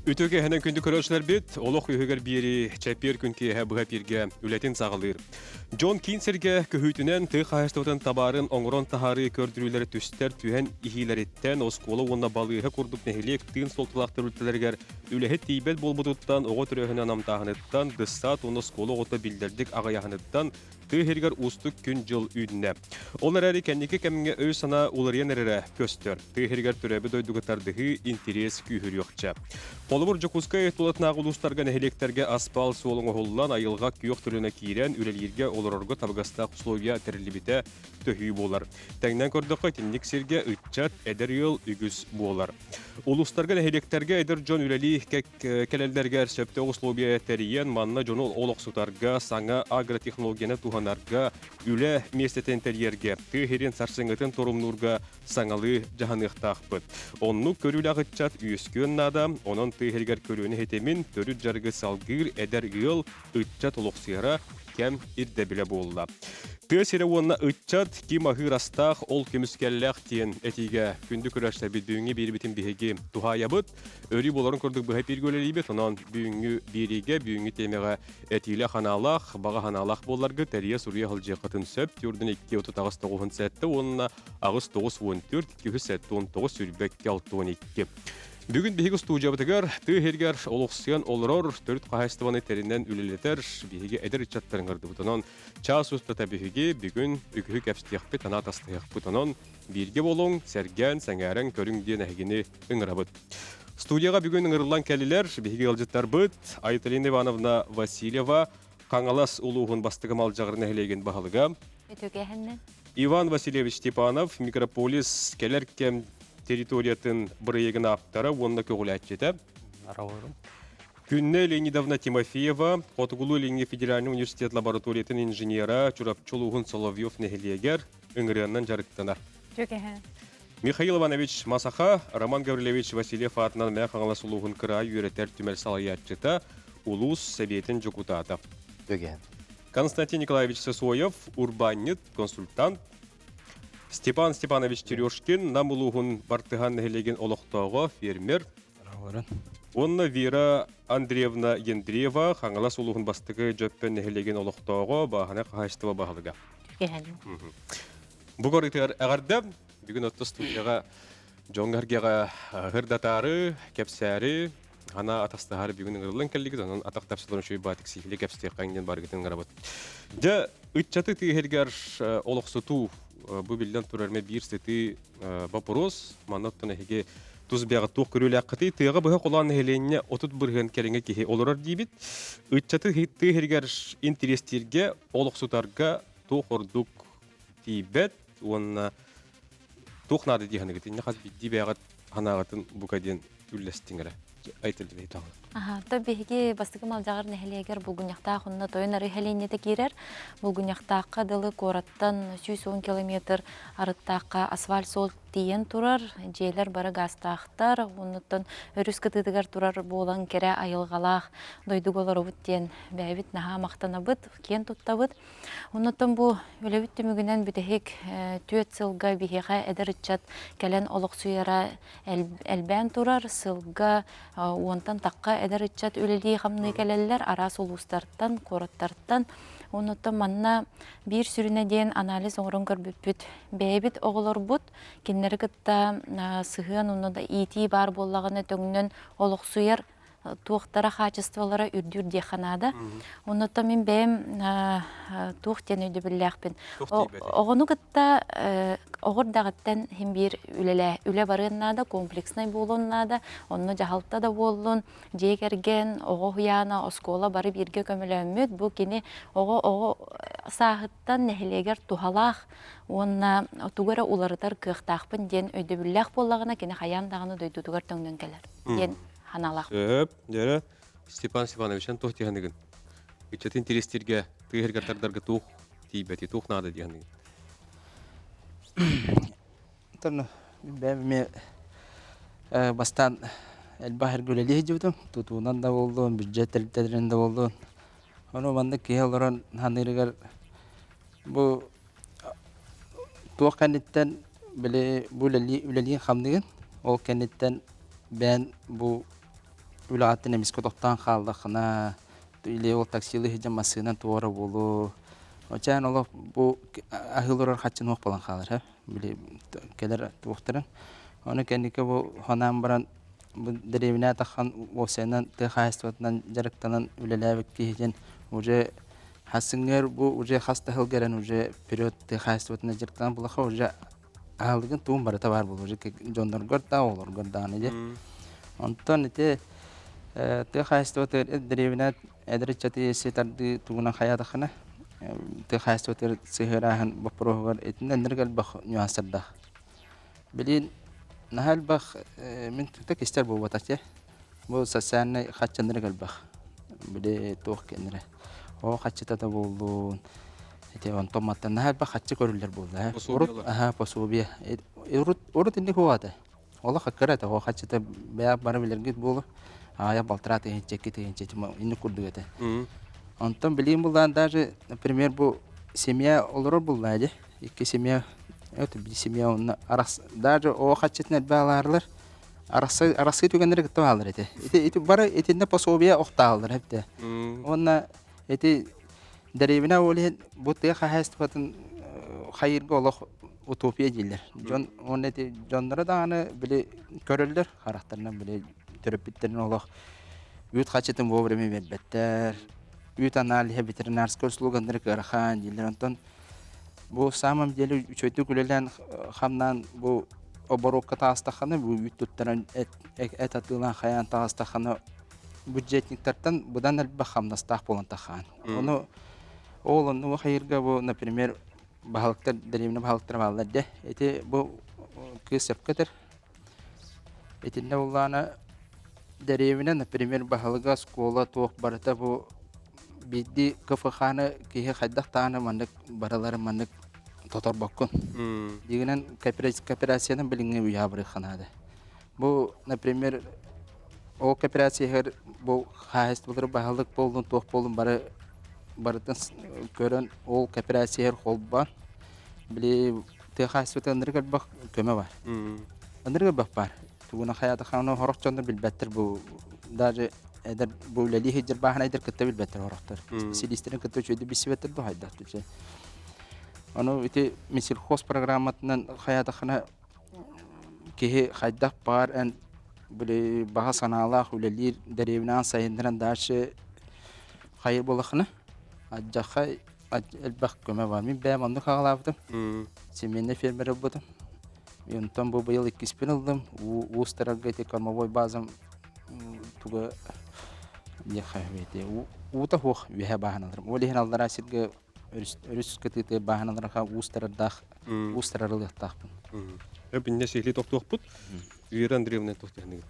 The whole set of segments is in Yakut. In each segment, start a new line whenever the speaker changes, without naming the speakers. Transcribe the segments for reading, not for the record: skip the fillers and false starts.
Үтүө киэһэнэн күндү көрөөччүлэрбит, олох үһүгэр биэри чэппиэр күн киэһэ быһа эпииргэ үлэтин саҕалыыр. Дьон киин сиргэ көһүүтүнэн тыа хаһаайыстыбатын табаарын оҥорон таһаарыы көрдөрүүлэрэ түстэр түһэн иһиилэриттэн оскуола уонна балыыһа курдук нэһилиэк тыын суолталаах тэрилтэлэригэр үлэһит тиийбэт буолбутуттан оҕо төрөөһүнэ намтааһыныттан дыссаат уонна оскуола оҕото биллэрдик аҕыйаһыныттан тыа иһигэр уустук күн-дьыл үүннэ. Ол эрээри кэнники кэмҥэ өй-санаа уларыйан эрэрэ көстөр. Тыа иһигэр төрөөбүт дойдуга тардыһыы, интэриэс күүһүрүөхчэ. Холобур, Дьокуускай тулатынааҕы улуустарга, нэһилиэктэргэ аспаал суол оҥоһуллан, айылҕа күөх төлөнө киирэн, үлэлииргэ, олорорго табыгастаах условия тэриллибитэ төһүү буолар. Тэҥнээн көрдөххө, итинник сиргэ ыччат, эдэр ыал үгүс буолар. Улуустарга, нэһилиэктэргэ эдэр дьон үлэлии кэлэллэригэр сөптөөх условия тэрийэн, манна дьону олохсутарга, саҥа агротехнологияны туһанарга, үлэ миэстэтин тэрийэргэ, тыа сирин сарсыҥҥытын торумнуурга саҥалыы дьаһаныахтаахпыт. Оннук көрүүлээх ыччат үөскүөн наада, онон тыа иһигэр көлүөнэ ситимин, төрүт дьарыгы салгыыр эдэр ыал, ыччат олохсуйара кэм ирдэбилэ буолла. Тыа сирэ уонна ыччат ким аһыыр астаах, ол көмүскэллээх диэн этиигэ күндү көрөөччүлэрбит бүгүҥҥү биэрбитин биһиги туһаайабыт. Өрүү буоларын курдук быһа эпииргэ үлэлиибит, онон бүгүҥҥү биэриигэ, бүгүҥҥү тиэмэҕэ этиилээх ханаалаах, баҕа санаалаах буолларгыт тэрийэ суруйа сылдьыаххытын сөп. Түөрдүн 2 38 97 уонна 8 94 279 22 62. Бүгүн биһиги устуудьуйабытыгар тыа иһигэр олохсуйан олорор төрүт хаһаайыстыбаны тэринэн үлэлэтэр биһиги эдэр ыччаттарын ыҥырдыбыт. Онон чаас устата биһиги бүгүн үгүһү кэпсэтиэхпит, санаа тастыһыахпыт. Онон бииргэ буолуҥ, сэргээн, сэҥээрэн көрүҥ диэн эһигини ыҥырабыт. Студияҕа бүгүн ыҥырыллан кэллилэр биһиги ыалдьыттарбыт Айталина Ивановна Васильева, Хаҥалас улууһун бастакы Малдьаҕар нэһилиэгин баһылыга.
Үтүөкэһиннэ.
Иван Васильевич Степанов микрополис кэлэр кэм территориятын бырайыагын ааптара уонна көҕүлээччитэ. Күннэ Леонидовна Тимофеева, Хотугулуу-Илиҥҥи федеральнай университет лабораториятын инженера, Чурапчы улууһун Соловьев нэһилиэгэр ыҥырыаннан дьарыктанар.
Үтүөкэһэ.
Михаил Иванович Масаха, Роман Гаврильевич Васильев аатынан Мэҥэ Хаҥалас улууһун кыраайы үөрэтэр түмэл салайааччыта, улуус сэбиэтин дьокутаата.
Үтүөкэһэн.
Константин Николаевич Сосоев, урбаанньыт, консультант, Степан Степанович Терешкин, Нам улууһун Бартыһаан нэһилиэгин олохтооҕо, фермер, уонна Вера Андреевна Ендреева, Хаҥалас улууһун бастакы Дьөппөн нэһилиэгин олохтооҕо, бааһынай хаһаайыстыба баһылыга. Бу көрүтүгэр эҕэрдэ. Бүгүн отто студияҕа дьоҥҥо-сэргэҕэ ырдатаары, кэпсээри, ана атастаһаары бүгүн ыҥырыллан кэллигит, онон атах тапсыларын үчүгэй баатык сиһили кэпсиэххэҥ диэн барыгытын ыҥырабыт. Дьэ, ыччаты тыаһыргар олохсутуу бу биллэн турар биир сытыы вопрос. Манна оттон эһиги тус бэйэҕит туох көрүүлээххитий? Тыаҕа быһа холоон нэһилиэнньэ 30% кэриҥэ киһи олорор диибит. Ыччаты тыаһыргар интэриэстииргэ, олохсутарга туох ордук тиийбэт уонна туох наада дии саныгыт? Инньэ хас биирдии бэйэҕит санааҕытын бука диэн үллэстиҥ эрэ. Айтылдыбай таҕы.
Аха, то биһиги бастакы Малдьаҕар нэһилиэгэр Булгунньахтаах уонна Тойон Арыы сэлиэнньэтэ киирэр. Булгунньахтаахха дылы куораттан 110 километр арыттаахха асфальт суол тиийэн турар, дьиэлэр бары гаастаахтар, оннуттан өрүс кытыытыгар турар буолан кэрэ айылҕалаах дойдуга олоробут диэн бэйэбит наһаа махтанабыт, киэн туттабыт. Оннуттан бу үлэбит түмүгүнэн бүтэһик түөрт сылга биһиэхэ эдэр ыччат кэлэн олохсуйара элбээн турар. Сылга уонтан тахха эдэр ыччат үлэлии-хамныы кэлэллэр араас улуустартан, куораттартан. Оннуттан манна биир сүрүнэ диэн анализ оҥорон көрбүппүт. Бэйэбит оҕолорбут кинилэри кытта сыһыан онно да иитии баар буоллаҕына төҥнөн олохсуйар туохтара хаачыстыбалара үрдүүр диэххэ наада. Оннуттан мин бэйэм туох диэн өйдөбүллээхпин. Оҕону кытта оҕо эрдэҕиттэн иһин биир үлэлээ үлэ барыан наада, комплекснай буолуон наада. Онно дьаһалта да буоллун, дьиэ кэргэн, оҕо уһуйаана, оскуола бары бииргэ көмөлөөммүт. Бу кини оҕо оҕо сааһыттан нэһилиэгэр туһалаах уонна тугу эрэ уларытар кыахтаахпын диэн өйдөбүллээх буоллаҕына, кини хайаан даҕаны дойдутугар төҥнөн кэлэр диэн ханалаах.
Сөп, дьэрэ Степан Степановичтан туох диэханыгын? Ыччатын тиристиргэ, тыаһыргар тардарга туох тиийбэти, туох наада диэханыгын?
Оттон бэйэм эмиэ бастаан элбэх эргэ үлэлии сылдьыбытым. Тутуунан да буоллун, бюджет тэрилтэлэринэн да буоллун. Ону маннык киһи олорон саныырыгар бу туох кэнниттэн били бу үлэлии үлэлиин хамныгын ол кэнниттэн бэйэн бу үлэҕиттэн эмискэ тохтоон хааллаххына, или ол таксилыы сылдьан массыынан туора буолуо. Очаан олох бу аһыы олорор хаччын уох буолан хаалар, били кэлэр туохтарын. Ону кэнники бу ханаан баран бу дэриэбинэ таххан уопсайынан тыа хаһаайыстыбатынан дьарыктанан үлэлээбит киһитин уже хасыҥҥар бу уже хас да сыл кэлэн уже вперед тыа хаһаайыстыбатынан дьарыктанан булаха уже аһылыгын тугун барыта баар буолуо уже дьонноргор да оҕолоргор даҕаны дьэ. Онтон ити тыа хаһаайыстыбатыгар дэриэбинэ эдэр ыччаты эссе тардыы тугунан хайаатаххына тыа хаһаайыстыбатыгар сыһыарааһын боппуруоһугар итиннэ ынырык элбэх нюанстардаах. Билигин наһаа элбэх мин тута кистэр буолбатах дьэ. Бу социальнай хаччынырык элбэх. Били туох кэннэрэ. Оо хаччыта да буоллун. Ити онтон маттан наһаа элбэх хаччы көрүллэр буолла. Урут аха пособие. Урут урут инник хуата. Олох кыра этэ. Оо хаччыта бэйэ бары билэргит буолу. Аайа балтараа тыһыынча, 2 тыһыынча инник курдук этэ. Онтон билигин буллаан даже, например, бу семья олорор буллаа дии. Икки семья, это биир семья онно арас даже оо хаччытын элбэх алаарлар арасы арасы түгэннэри кытта бааллар этэ. Ити ити бары итиннэ пособие охтааллар эбитэ. Уонна ити дэриэбинэ ол иһин бу тыа хаһаайыстыбатын хайыырга олох утопия дииллэр. Дьон уонна ити дьонноро даҕаны били көрөллөр харахтарынан били төрөппүттэрин олох үүт хаччытын вовремя биэрбэттэр. Үүт аналиһа ветеринарскай услуганнары кыарахан дииллэр. Онтон Бу самом деле үчүгэйдик үлэлээн хамнаан бу оборокка таҕыстаххына, бу үүт туттаран эт, эт атыылаан хайаан таҕыстаххына бюджетниктартан быдан элбэх хамнастаах буолан тахаан. Ону ол оннуга хайырга бу, например, баһылыктар, дэриэбинэ баһылыктара бааллар дэ. Ити бу кыыс сөпкө этэр. Итиннэ буллаана дэриэбинэ, например, баһылыга, оскуола туох барыта бу биирдии КФХ-ны киһи хайдах даҕаны маннык барыларын маннык тоторбоккун. Дигинэн кооперациянан билиҥҥи үйэҕэ барыахха наада. Бу, например, ол кооперация бу хаһаайыстыбалары баһылык буоллун, туох буоллун бары барытын көрөн ол кооперация холбоон били тыа хаһаайыстыбата ынырык элбэх көмө бар. Ынырык элбэх бар. Тугуна хайаатаххына сорох дьоннор билбэттэр бу даже эдэр бу үлэлии сылдьар бааһынайдар кытта билбэттэр сорохтор. Специалистэрин кытта үчүгэйдик билсибэттэр да хайдах түчэ. Ону ити Минсельхоз программатынан хайаатаххына киһи хайдах баар эн били баҕа санаалаах үлэлиир дэриэбинэҕин сайыннаран дальше хайыр буоллаххына адьахха элбэх көмө бар. Мин бэйэм оннук хаҕалаабытым. Семейный фермер ылбытым. Онтон бу быйыл иккиспин ыллым. Уустарарга ити кормовой базам туга уута суох үөһэ бааһыналарым. Ол иһин аллараа сиргэ өрүс кытыыты бааһыналарга уустарардаах уустарар ылыахтаахпын.
Өп инньэ сиһилии тохтуохпут. Вера Андреевна тохтуохныгын.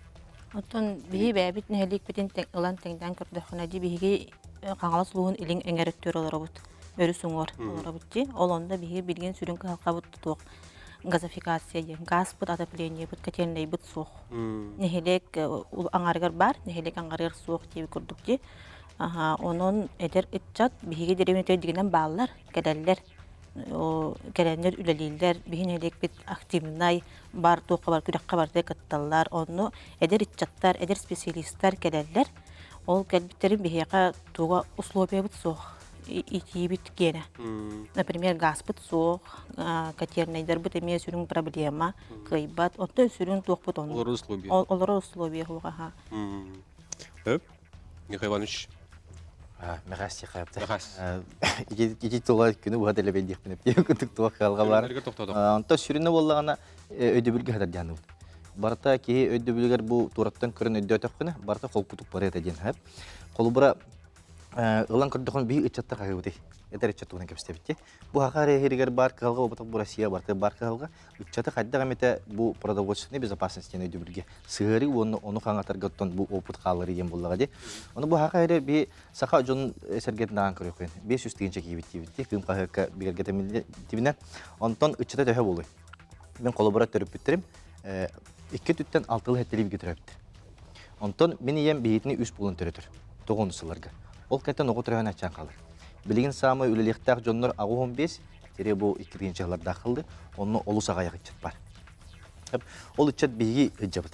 Оттон биһи бэйэбит нэһилиэкпитин ылан тэҥнээн көрдөххүнэ дии биһиги Хаҥалас улууһун илин эҥэр өттүгэр олоробут. Өрүс уҥуор олоробут дии. Ол онно биһиги билигин сүрүн кыһалҕабыт туох газификация диэн газпыт, отоплениебыт, котельнайбыт суох. Нэһилиэк аҥарыгар баар, нэһилиэк аҥарыгар суох диэбит курдук дии. Аха, онон эдэр ыччат биһиги дэриэбинэ дигинэн бааллар, кэлэллэр. Кэлэннэр үлэлииллэр, биһи нэһилиэкпит активнай, бар туохха бар күрэххэ барыта кытталлар. Онно эдэр ыччаттар, эдэр специалистар кэлэллэр. Ол кэлбиттэрин биһиэхэ туга условиябыт суох итиибит киэнэ. Например, газпыт суох, котельнайдарбыт эмиэ сүрүн проблема, кыайбат. Оттон сүрүн туохпут онно.
Олорор условия.
Олорор условия суох, аха.
Өп, Михаил Иванович.
Мэхээс тихапта.
Мэхээс.
Ити тула күнү быһа дэлэбэй диэхпин эптиэ кытык туох кыалга бар. Онто сүрүнэ буоллаҕына өйдөбүлгэ хатар диэн Барыта киһи өйдөбүлүгэр бу туораттан көрөн өйдөөтөххүнэ барыта холкутук барыа диэн сөп. Холобура ылан көрдөхүн биһи ыччаттар хаһыыбытый. Эдэр ыччат туһунан кэпсэбитти. Бу хаха эрэ бар кыһалҕа буолбатах бу Россия барыта бар кыһалҕа. Ыччаты хайдах эмитэ бу продовольственной безопасность диэн өйдөбүлгэ сыһыарыы уонна ону хаҥатарга оттон бу опыт хаалларыы диэн буоллаҕа дии. Ону бу хаха эрэ би саха дьонун сэргэтин даҕан көрүөххүн. 500 тыһыынча киибит диэбит кыым хаһыакка бигэргэтэммитибинэ. Онтон ыччата төһө буолуй? Мин холобура төрөппүттэрим икки түттэн алтылы хэттили бигэ төрөппүттэр. Онтон мин ийэм биһитини үс буолан төрөтөр. Тоҕуну сылларга. Ол кэнтэн оҕо төрөһөн аччаан хаалар. Билигин саамай үлэлиэхтээх дьоннор 85, тире бу икки тыһыынча сыллардаах халды, онно олус аҕайах ыччат бар. Ол ыччат биһиги ыдьабыт.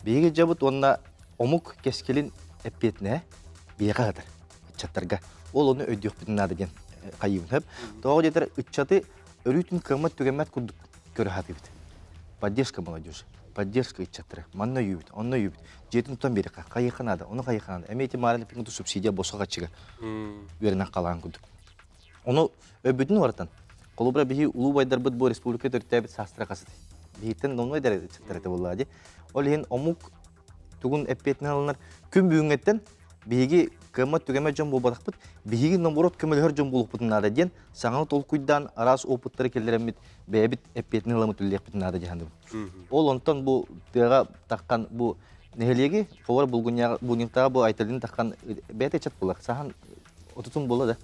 Биһиги ыдьабыт уонна Омук кэскилин эппиэтинэһэ биһиэхэ сытар, ыччаттарга. Ол ону өйдүөхпүтүн наада диэн хайыыбын сөп. Тоҕо диэтэр ыччаты өрүүтүн кыаммат-түгэммэт курдук көрө сатыыбыт. Поддержка молодежи, поддержка ыччаттары. Манна өйүүбүт, онно өйүүбүт. Дьиэтин тутан биэриэххэ, хайыахха наада, ону хайыахха наада. Эмиэ ити маарын эппикин субсидия босхо хаччыга үөрэнэн халаан курдук. Ону өйбүтүн уратан, холобура биһи улуу убайдарбыт бу республика төрүттээбит саастара хасыт. Биһиттэн номнуо эдэр ыччаттар этэ буоллаҕа дии. Ол иһин омук тугун эппиэтинэн ылынар күн бүгүҥҥэттэн биһиги кыаммат түгэммэт дьон буолбатахпыт, биһиги наоборот көмөлөһөр дьон буолуохпутун наада диэн саҥаны толкуйдаан араас опыттары киллэрэммит бэйэбит эппиэтинэн ыламмыт үлэлиэхпитин наада дии саныыбын. Ол онтон бу тыаҕа таххан бу нэһилиэги холобура Булгунньахтааҕы бу Айталин таххан бэйэтэ ыччат буолар. Сахан отутун буола да.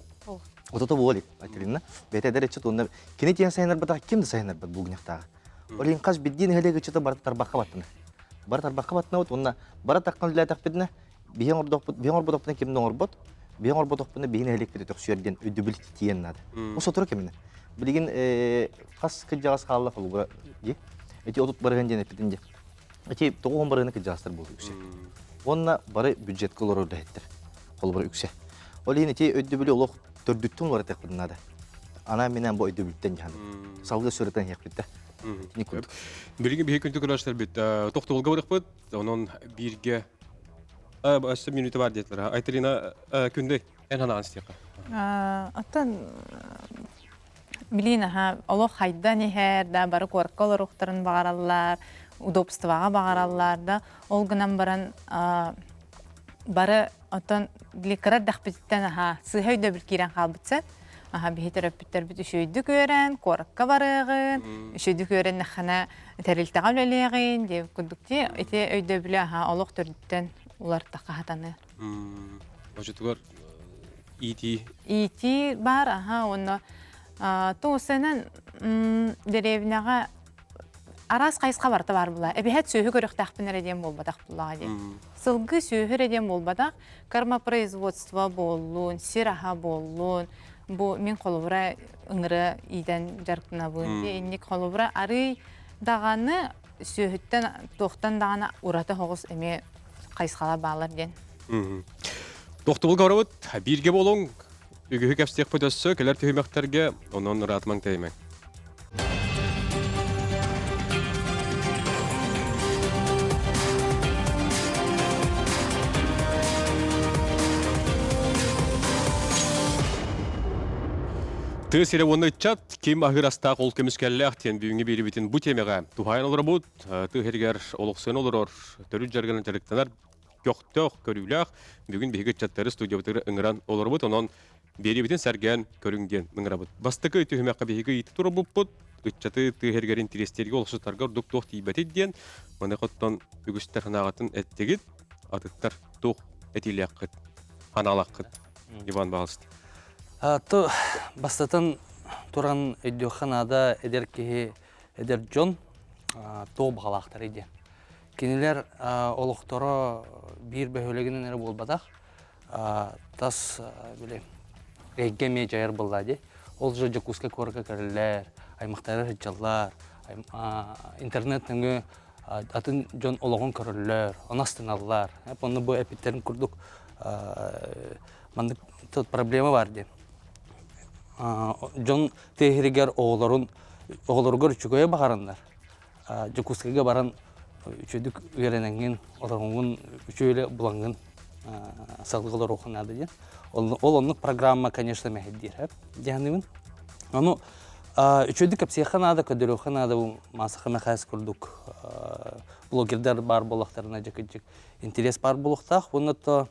Отута буола илик Айталина. Бэйэтэ эдэр ыччат уонна кини тиэн сайыннарбатах ким да сайыннарбат Булгунньахтааҕы. Ол иһин хас биирдии нэһилиэк ыччата бары тарбахха баттана. Бары тарбахха баттанабыт уонна бары таххан үлэлээтэхпитинэ биһи оҥордохпут, биһи оҥорботохпутуна ким да оҥорбот, биһи оҥорботохпутуна биһи нэһилиэкпит өтөхсүйэр диэн өйдөбүл тиийэн наада. Бу сотору кэминэ. Билигин хас кырдьаҕас хаалла холобура дии. Эти 30 барыһын диэн эппитин дии. Эти 90 барыһыны кырдьаҕастар буолуо үксэ. Уонна бары бюджетка олорор үлэһиттэр. Холобура үксэ. Ол иһин ити өйдөбүлү олох төрдүттэн уларытыахпытын наада. Анаан-минээн бу өйдөбүлтэн дьаһанып. Салгыы сүрэтэн иһиэхпит да. Итини курдук.
Билигин биһи күндү көрөөччүлэрбит тохтобулга барыахпыт. Онон бииргэ өссө мүнүүтэ бар диэтилэр. Айталина күндү эн ханаан истиэххэ.
Оттон билин аха олох хайдан иһэр да бары куоракка олоруохтарын баҕараллар, удобствоҕа баҕараллар да ол гынан баран бары оттон били кыра эрдэхпититтэн аха сыыһа өйдөбүл киирэн хаалбыт сөп. Аха биһи төрөппүттэрбит үчүгэйдик үөрэн, куоракка барыаҕын, үчүгэйдик үөрэннэххинэ тэрилтэҕэ үлэлиэҕин диэбит курдук дии. Ити өйдөбүлү аха олох төрдүттэн уларыттахха сатаныы.
Очутугар иитии.
Иитии баар аха уонна туусенан дэриэбинэҕэ араас хайысха барыта баар була. Эбиһэт сүөһү көрүөхтээхпин эрэ диэн буолбатах буллаҕа дии. Сылгы сүөһү эрэ диэн буолбатах, кормопроизводство буоллун, сир аһа буоллун, бу мин холобура ыҥыры иитэн дьарыктанабын. Инник холобура арый даҕаны сүөһүттэн туохтан даҕаны ураты соҕус эмиэ хайысхалар бааллар диэн.
Тохтобулга барабыт, бииргэ буолуҥ, үгүһү кэпсиэхпит өссө кэлэр түһүмэхтэргэ, онон ыраатымаҥ тэйимэҥ. Тыа сирэ уонна ыччат ким аһыыр астаах ол көмүскэллээх диэн бүгүҥҥү биэрибитин бу тиэмэҕэ туһаайан олоробут. Тыа сиригэр олохсуйан олорор, төрүт дьарыгынан дьарыктанар көхтөөх, көрүүлээх бүгүн биһиги ыччаттары студиябытыгар ыҥыран олоробут. Онон биэриибитин сэргээн көрүҥ диэн ыҥырабыт. Бастакы түһүмэххэ биһиги ыйыты турбуппут, ыччаты тыа сиригэр интириэстииргэ олохсутарга ордук туох тиийбэтий диэн, маныаха оттон үгүстэр санааҕытын эттигит, атыттар туох этиилээххит, ханаалааххыт? Иван Баҕалыст.
То бастатан туран өйдүөххэ наада эдэр киһи, эдэр дьон туох баҕалаахтарый диэн. Кинилэр олохторо биир бөһүөлэгинэн эрэ буолбатах, тас били эйгэ эмиэ дьайар буолла дии. Ол же Дьокуускай куоракка кэлэллэр, аймахтара сылдьаллар, интернет нөҥүө атын дьон олоҕун көрөллөр, ону астыналлар. Онно бу эппиттэрин курдук маннык проблема бар диэн. Дьон тыа сиригэр оҕолорун оҕолоругар үчүгэйи баҕараннар Дьокуускайга баран үчүгэйдик үөрэнэҥҥин, олоҕуҥун үчүгэй булаҥҥын салгыы олоруоххун наада диэн. Ол оннук программа, конечно, мэһэйдиир диэхнибин. Ону үчүгэйдик кэпсиэххэ наада, көрдөрүөххэ наада бу Маасаха Мэхээс курдук блогердар баар буоллахтарына дьэ кырдьык интерес баар буолуохтаах. Уонна то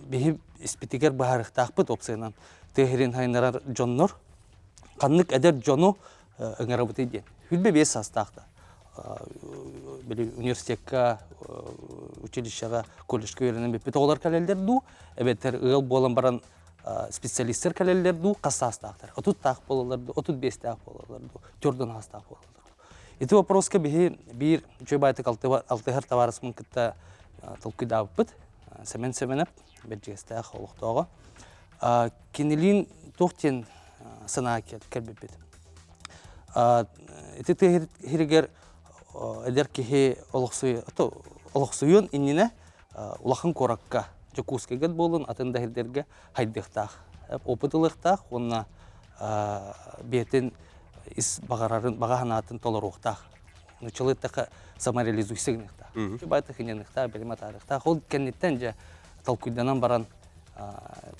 биһи испитигэр быһаарыахтаахпыт уопсайынан тыа сирин сайыннарар дьоннор ханнык эдэр дьону ыҥырабытый диэн. 25 саастаахта. Били университекка, училищеҕа, колледжка үөрэнэн бүппүт оҕолор кэлэллэр дуу, эбэтэр ыал буолан баран специалистар кэлэллэр дуу, хас саастаахтар? 30-таах буолаллар дуу, 35-тээх буолаллар дуу, 40 саастаах буолаллар дуу. Ити вопроска биһи биир үчүгэй баайтык алтыһар табаарыспын кытта толкуйдаабыппыт. Сэмэн Сэмэнэп, Бэрдьигэстээх олохтооҕо. Кинилиин туох диэн санаа кэлбиппит. Ити тыа сиригэр эдэр киһи олохсуй Олохсуйуон иннинэ улахан куоракка, Дьокуускайга буоллун, атын да сирдэргэ хайдыахтаах. Опыт ылыахтаах уонна бэйэтин ис баҕарарын, баҕа санаатын толоруохтаах. Нуччалыы эттэххэ самореализуйся гыныахтаах. Баайта хынньаныахтаах, бэлэм атаарыахтаах. Ол кэнниттэн дьэ толкуйданан баран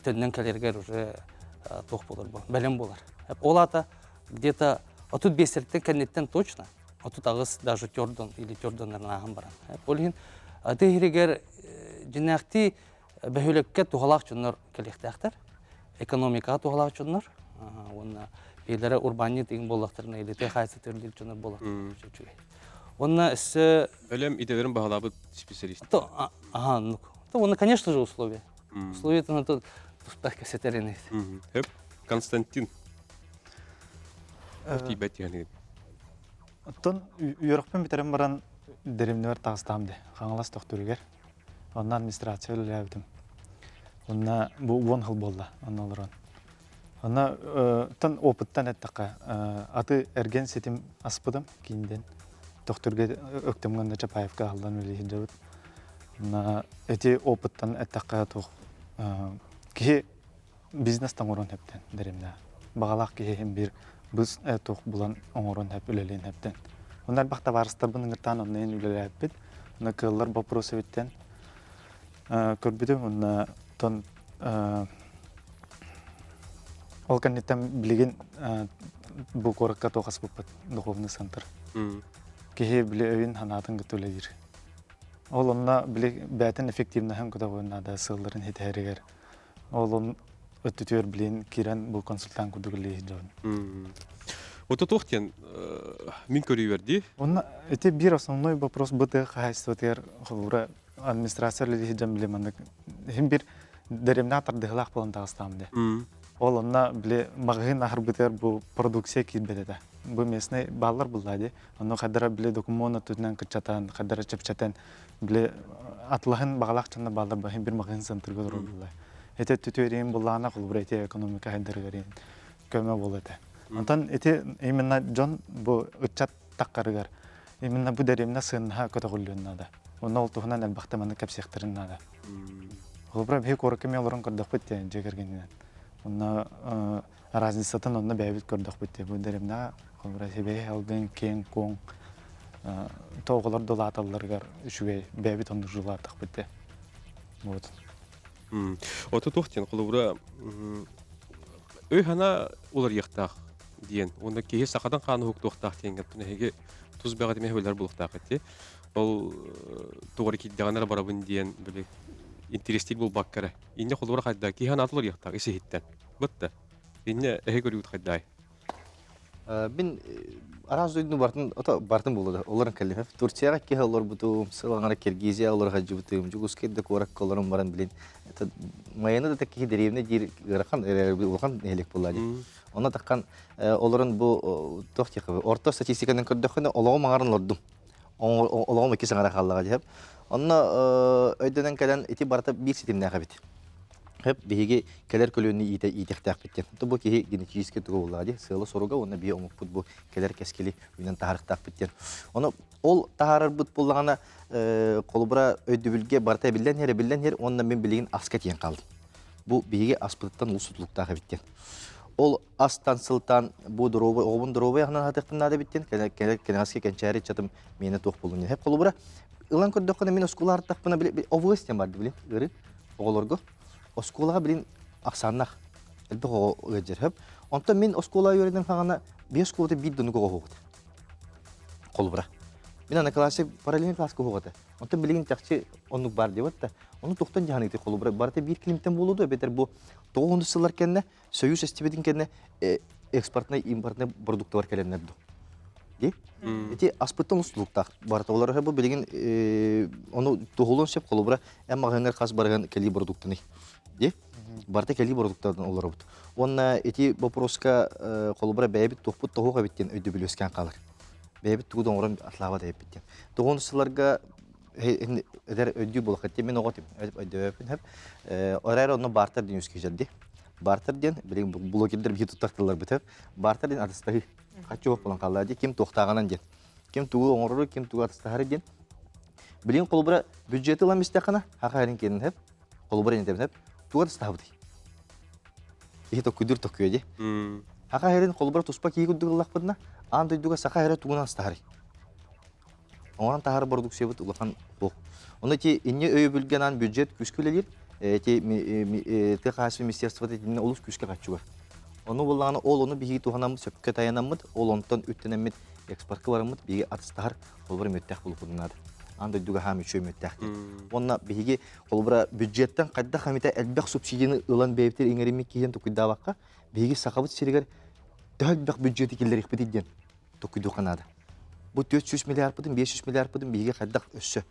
төннөн кэлэригэр уже туох буолар бу, бэлэм буолар. Ол аата где-то 35 кэнниттэн точно 38 даже тердон или тердоннарын ааһан баран. Ол иһин тыа иһигэр дьинээхтии бөһүөлэккэ туһалаах дьоннор кэлиэхтээхтэр. Экономикаҕа туһалаах дьоннор уонна биэлэрэ урбаанньыт иҥ буоллахтарына или тыа хаһаайыстыбата үлэлиир дьоннор буоллахтарына үчүгэй. Уонна өссө
Бэлэм идэлэрин баһылаабыт специалист.
Ага, ну, то, конечно же, условия. Условия это на тустаах кэсэтэр ини.
Хөп, Константин. Тиийбэт диэн.
Оттон үөрэхпин бүтэрэн баран дэриэбинэбэр таҕыстаам дии, Хаҥалас Төхтүрүгэр. Онно администрация үлэлээбитим. Онно бу 10 сыл буолла онно олорон. Онно оттон опыттан эттэххэ, аты эргэн ситим аспытым киинден. Төхтүргэ Өктөмҥө онно Чапаевка аһыллан үлэлии сылдьабыт. Онно эти опыттан эттэххэ туох киһи бизнес оҥорон хэптэн дэримнэ. Баҕалаах киһи иһин биир быс туох булан оҥорон хэп үлэлиэн хэптэн. Онно элбэх табаарыстарбын ыҥыртаан онно иһин үлэлээппит. Онно кыаллар боппуруос эбиттэн көрбүтүм. Онно тон ол кэнниттэн билигин бу куоракка туох аспыппыт духовный центр. Киһи били өйүн санаатын кытта үлэлиир. Ол онно били бэйэтин эффективноһын көтөҕүөн наада сыалларын ситиһэригэр Ол өттүтүгэр билин киирэн бу консультант курдук үлэлии сылдьабын.
Ото туох диэн мин көрүүбэр дии.
Онно ити биир основной вопрос бу тыа хаһаайыстыбатыгар холобура администрация үлэлии сылдьан били маннык иһин бир дэриэбинэҕэ тардыһыылаах буолан таҕыстаҕым дии. Ол онно били маҕаһыын аһарбытыгар бу продукция киирбэт этэ. Бу местный бааллар буллаа дии. Онно хайдара били докумуон өттүнэн кыччатан, хайдара чэпчэтэн били атлаһын баҕалаах дьонно бааллар баһын бир маҕаһыын центрга олорор булла. Ити өттүтүөриин буллаҕына холобура ити экономика хайдарыгар көмө буолуо этэ. Онтон ити именно дьон бу ыччат таххарыгар именно бу дэриэбинэ сыаннаһа көтөҕүллүөн наада. Онно ол туһунан элбэхтэ маннык кэпсиэхтэрин наада. Холобура биһи куоракка эмиэ олорон көрдөхпүт диэн дьиэ кэргэнинэн. Онно разницатын онно бэйэбит көрдөхпүт дии. Бу дэриэбинэҕэ холобура сибэһи алгын киэҥ-куоҥ оҕолор да улааталларыгар үчүгэй бэйэбит оннук жуулаатахпыт дии. Вот.
Ото туох диэн холобура өй-санаа уларыйыахтаах диэн уонна киһи сахатан хаан уһуктуохтаах диэн эһиги тус бэҕэтимэ эһэбилэр булуохтаах ити. Ол тугу эрэ киирдэҕинэ эрэ барабын диэн били интэриэстиир буолбакка эрэ. Инньэ холобура хайда киһи санаата уларыйыахтаах ис иһиттэн. Бытта. Инньэ эһи көрүүгүт хайдаай?
Мин араас дойдуну бартын ото бартын буолла олорон кэллим. Турцияҕа киһи олорбутум, сыл аҥара Киргизия олоро сылдьыбытым, Дьокуускай да куоракка олорон баран билин это Майаны да киһи дэриэбинэ диир ыарахан улахан нэһилиэк буолла дии. Онно таххан олорон бу туох диэххэ орто статистиканан көрдөххүнэ олоҕум аҥарын олордум. Олоҕум икки саҥара хааллаҕа диэп. Онно өйдөнөн кэлэн ити барыта биир ситимнээх эбит. Хөп биһиги кэлэр көлүөнэ иитэ иитиэхтээхпит диэн. Бу киһи генетически туга буоллаҕа дии, сыала-соруга уонна биһи омукпут бу кэлэр кэскили үүнэн таһаарыахтаахпыт диэн. Ону ол таһаарарбыт буоллаҕына, холобура өйдөбүлгэ барыта эбиллэн иһэр, эбиллэн иһэр уонна мин билигин аска тиийэн хаалдым. Бу биһиги аспытыттан олус тутулуктаах эбит диэн. Ол астан сылтаан бу доруобай оҕобун доруобай аһынан аһатыахпын наада эбит диэн кэнэҕэски кэнчээри ыччатым миэнэ туох буолуон диэн. Холобура ылан көрдөххүнэ мин оскуола артахпына били ОВС диэн барды билин ыарыы оҕолорго оскуолаҕа билин ахсааннаах элбэх оҕо ыалдьар хөп. Онтон мин оскуолаҕа үөрэнэн хаҕана биэс оскуолата биир донук оҕо уһугут. Холобура. Мин ана классе параллельный класска уһугата. Онтон билигин чахчы оннук бар диэбит да. Ону тухтан дьаһаныгы холобура барыта биир килимтэн буолуо дуо эбэтэр бу 90 сыллар кэннэ Союз эстибитин кэннэ экспортнай импортнай продукталар кэлэннэр ду. Ди? Ити аспыттан устулуктаах барыта олар бу билигин ону туһулун сөп холобура эн маҕаһыыҥҥар хас барыган кэлии продуктаны. Ди? Барыта кэлии продуктардан олоробут. Уонна ити вопроска холобура бэйэбит туохпут тоһуох эбит диэн өйдөбүл үөскээн хаалар. Бэйэбит тугу да оҥорон атлаабат эбиппит диэн. Тоҕуон сылларга эдэр өйдүү буолаххыт мин оҕо өйдөөбөппүн хөп. Орайр онно бартер диэн үөскүү дии. Бартер диэн билигин блогердер биһи туттар тылларбыт хөп. Бартер диэн атастаһыы. Хаччы буолан хаалла дии ким туохтааҕынан диэн. Ким тугу оҥорору, ким тугу атастаһары диэн. Билигин холобура бюджеты ылан истэххинэ, хаха эрин киэнин хэп, холобура интэбин хэп, туга да ыстаабытый. Киһи токкуйдуур токкуйа дии. Хаха эрин холобура туспа киһи курдук ыллахпытына, аан дойдуга саха эрэ тугунан ыстаһарый? Оҥорон таһаар бородууксуйабыт улахан суох. Ону ити инньэ өйөбүлгэ анаан бюджет күүскэ үлэлиир. Ити тыа хаһаайыстыба министерствота итиннэ олус күүскэ хаччыгар. Ону буоллаҕына ол ону биһиги туһанаммыт сөпкө тайанаммыт, ол онтон үттэнэммит экспортка бараммыт биһиги атыстаһар холобура мүөттээх буолуохпутун наада. Аан дойдуга хаам үчүгэй мүөттээх диэн. Уонна биһиги холобура бюджеттан хайдах эмитэ элбэх субсидияны ылан бэйэбитигэр иҥэриммит киһи диэн токуйдаабакка, биһиги Сахабыт сиригэр төһө элбэх бюджети киллэриэхпитий диэн токуйдуохха наада. Бу 400 миллиардпытын, 500 миллиардпытын биһиги хайдах өссө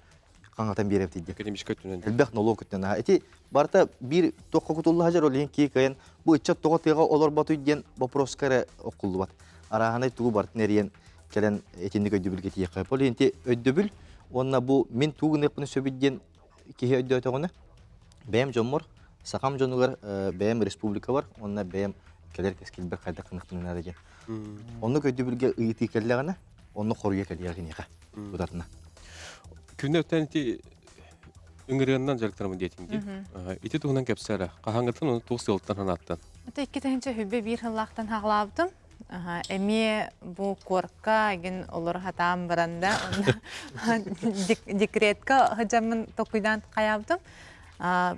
хаҥатан биэрэбитий диэн.
Экономическай өттүнэн.
Элбэх нолуок өттүнэн. Ити барыта биир туохха кутулла сылдьар, ол иһин киһи кыайан бу ыччат тоҕо тыаҕа олорботуй диэн боппуруоска эрэ оккуллубат. Арааһынай тугу барытын эрийэн кэлэн итинник өйдөбүлгэ тиийиэххэ. Ол иһин ити өйдөбүл уонна бу мин тугу гыныахпын сөбүй диэн киһи өйдөөтөҕүнэ бэйэм дьоммор, сахам дьонугар бэйэм республикабар уонна бэйэм кэлэр кэскилбэр хайдах гыныахпын наада диэн. Оннук өйдөбүлгэ ыйытыы кэллэҕинэ, онно хоруйа кэлиэҕэ киниэхэ тутатына.
Күннэ өттөн ити ыҥырыаннан дьарыктанабын диэтиҥ дии. Ити туһунан кэпсээ эрэ. Хаһааҥҥыттан уонна туох сыалтан санааттан?
Это 2021 сыллаахтан хаҕалаабытым. Эмиэ бу куорка игин олоро хатаан баран да декретка сылдьаммын толкуйдаан хайаабытым.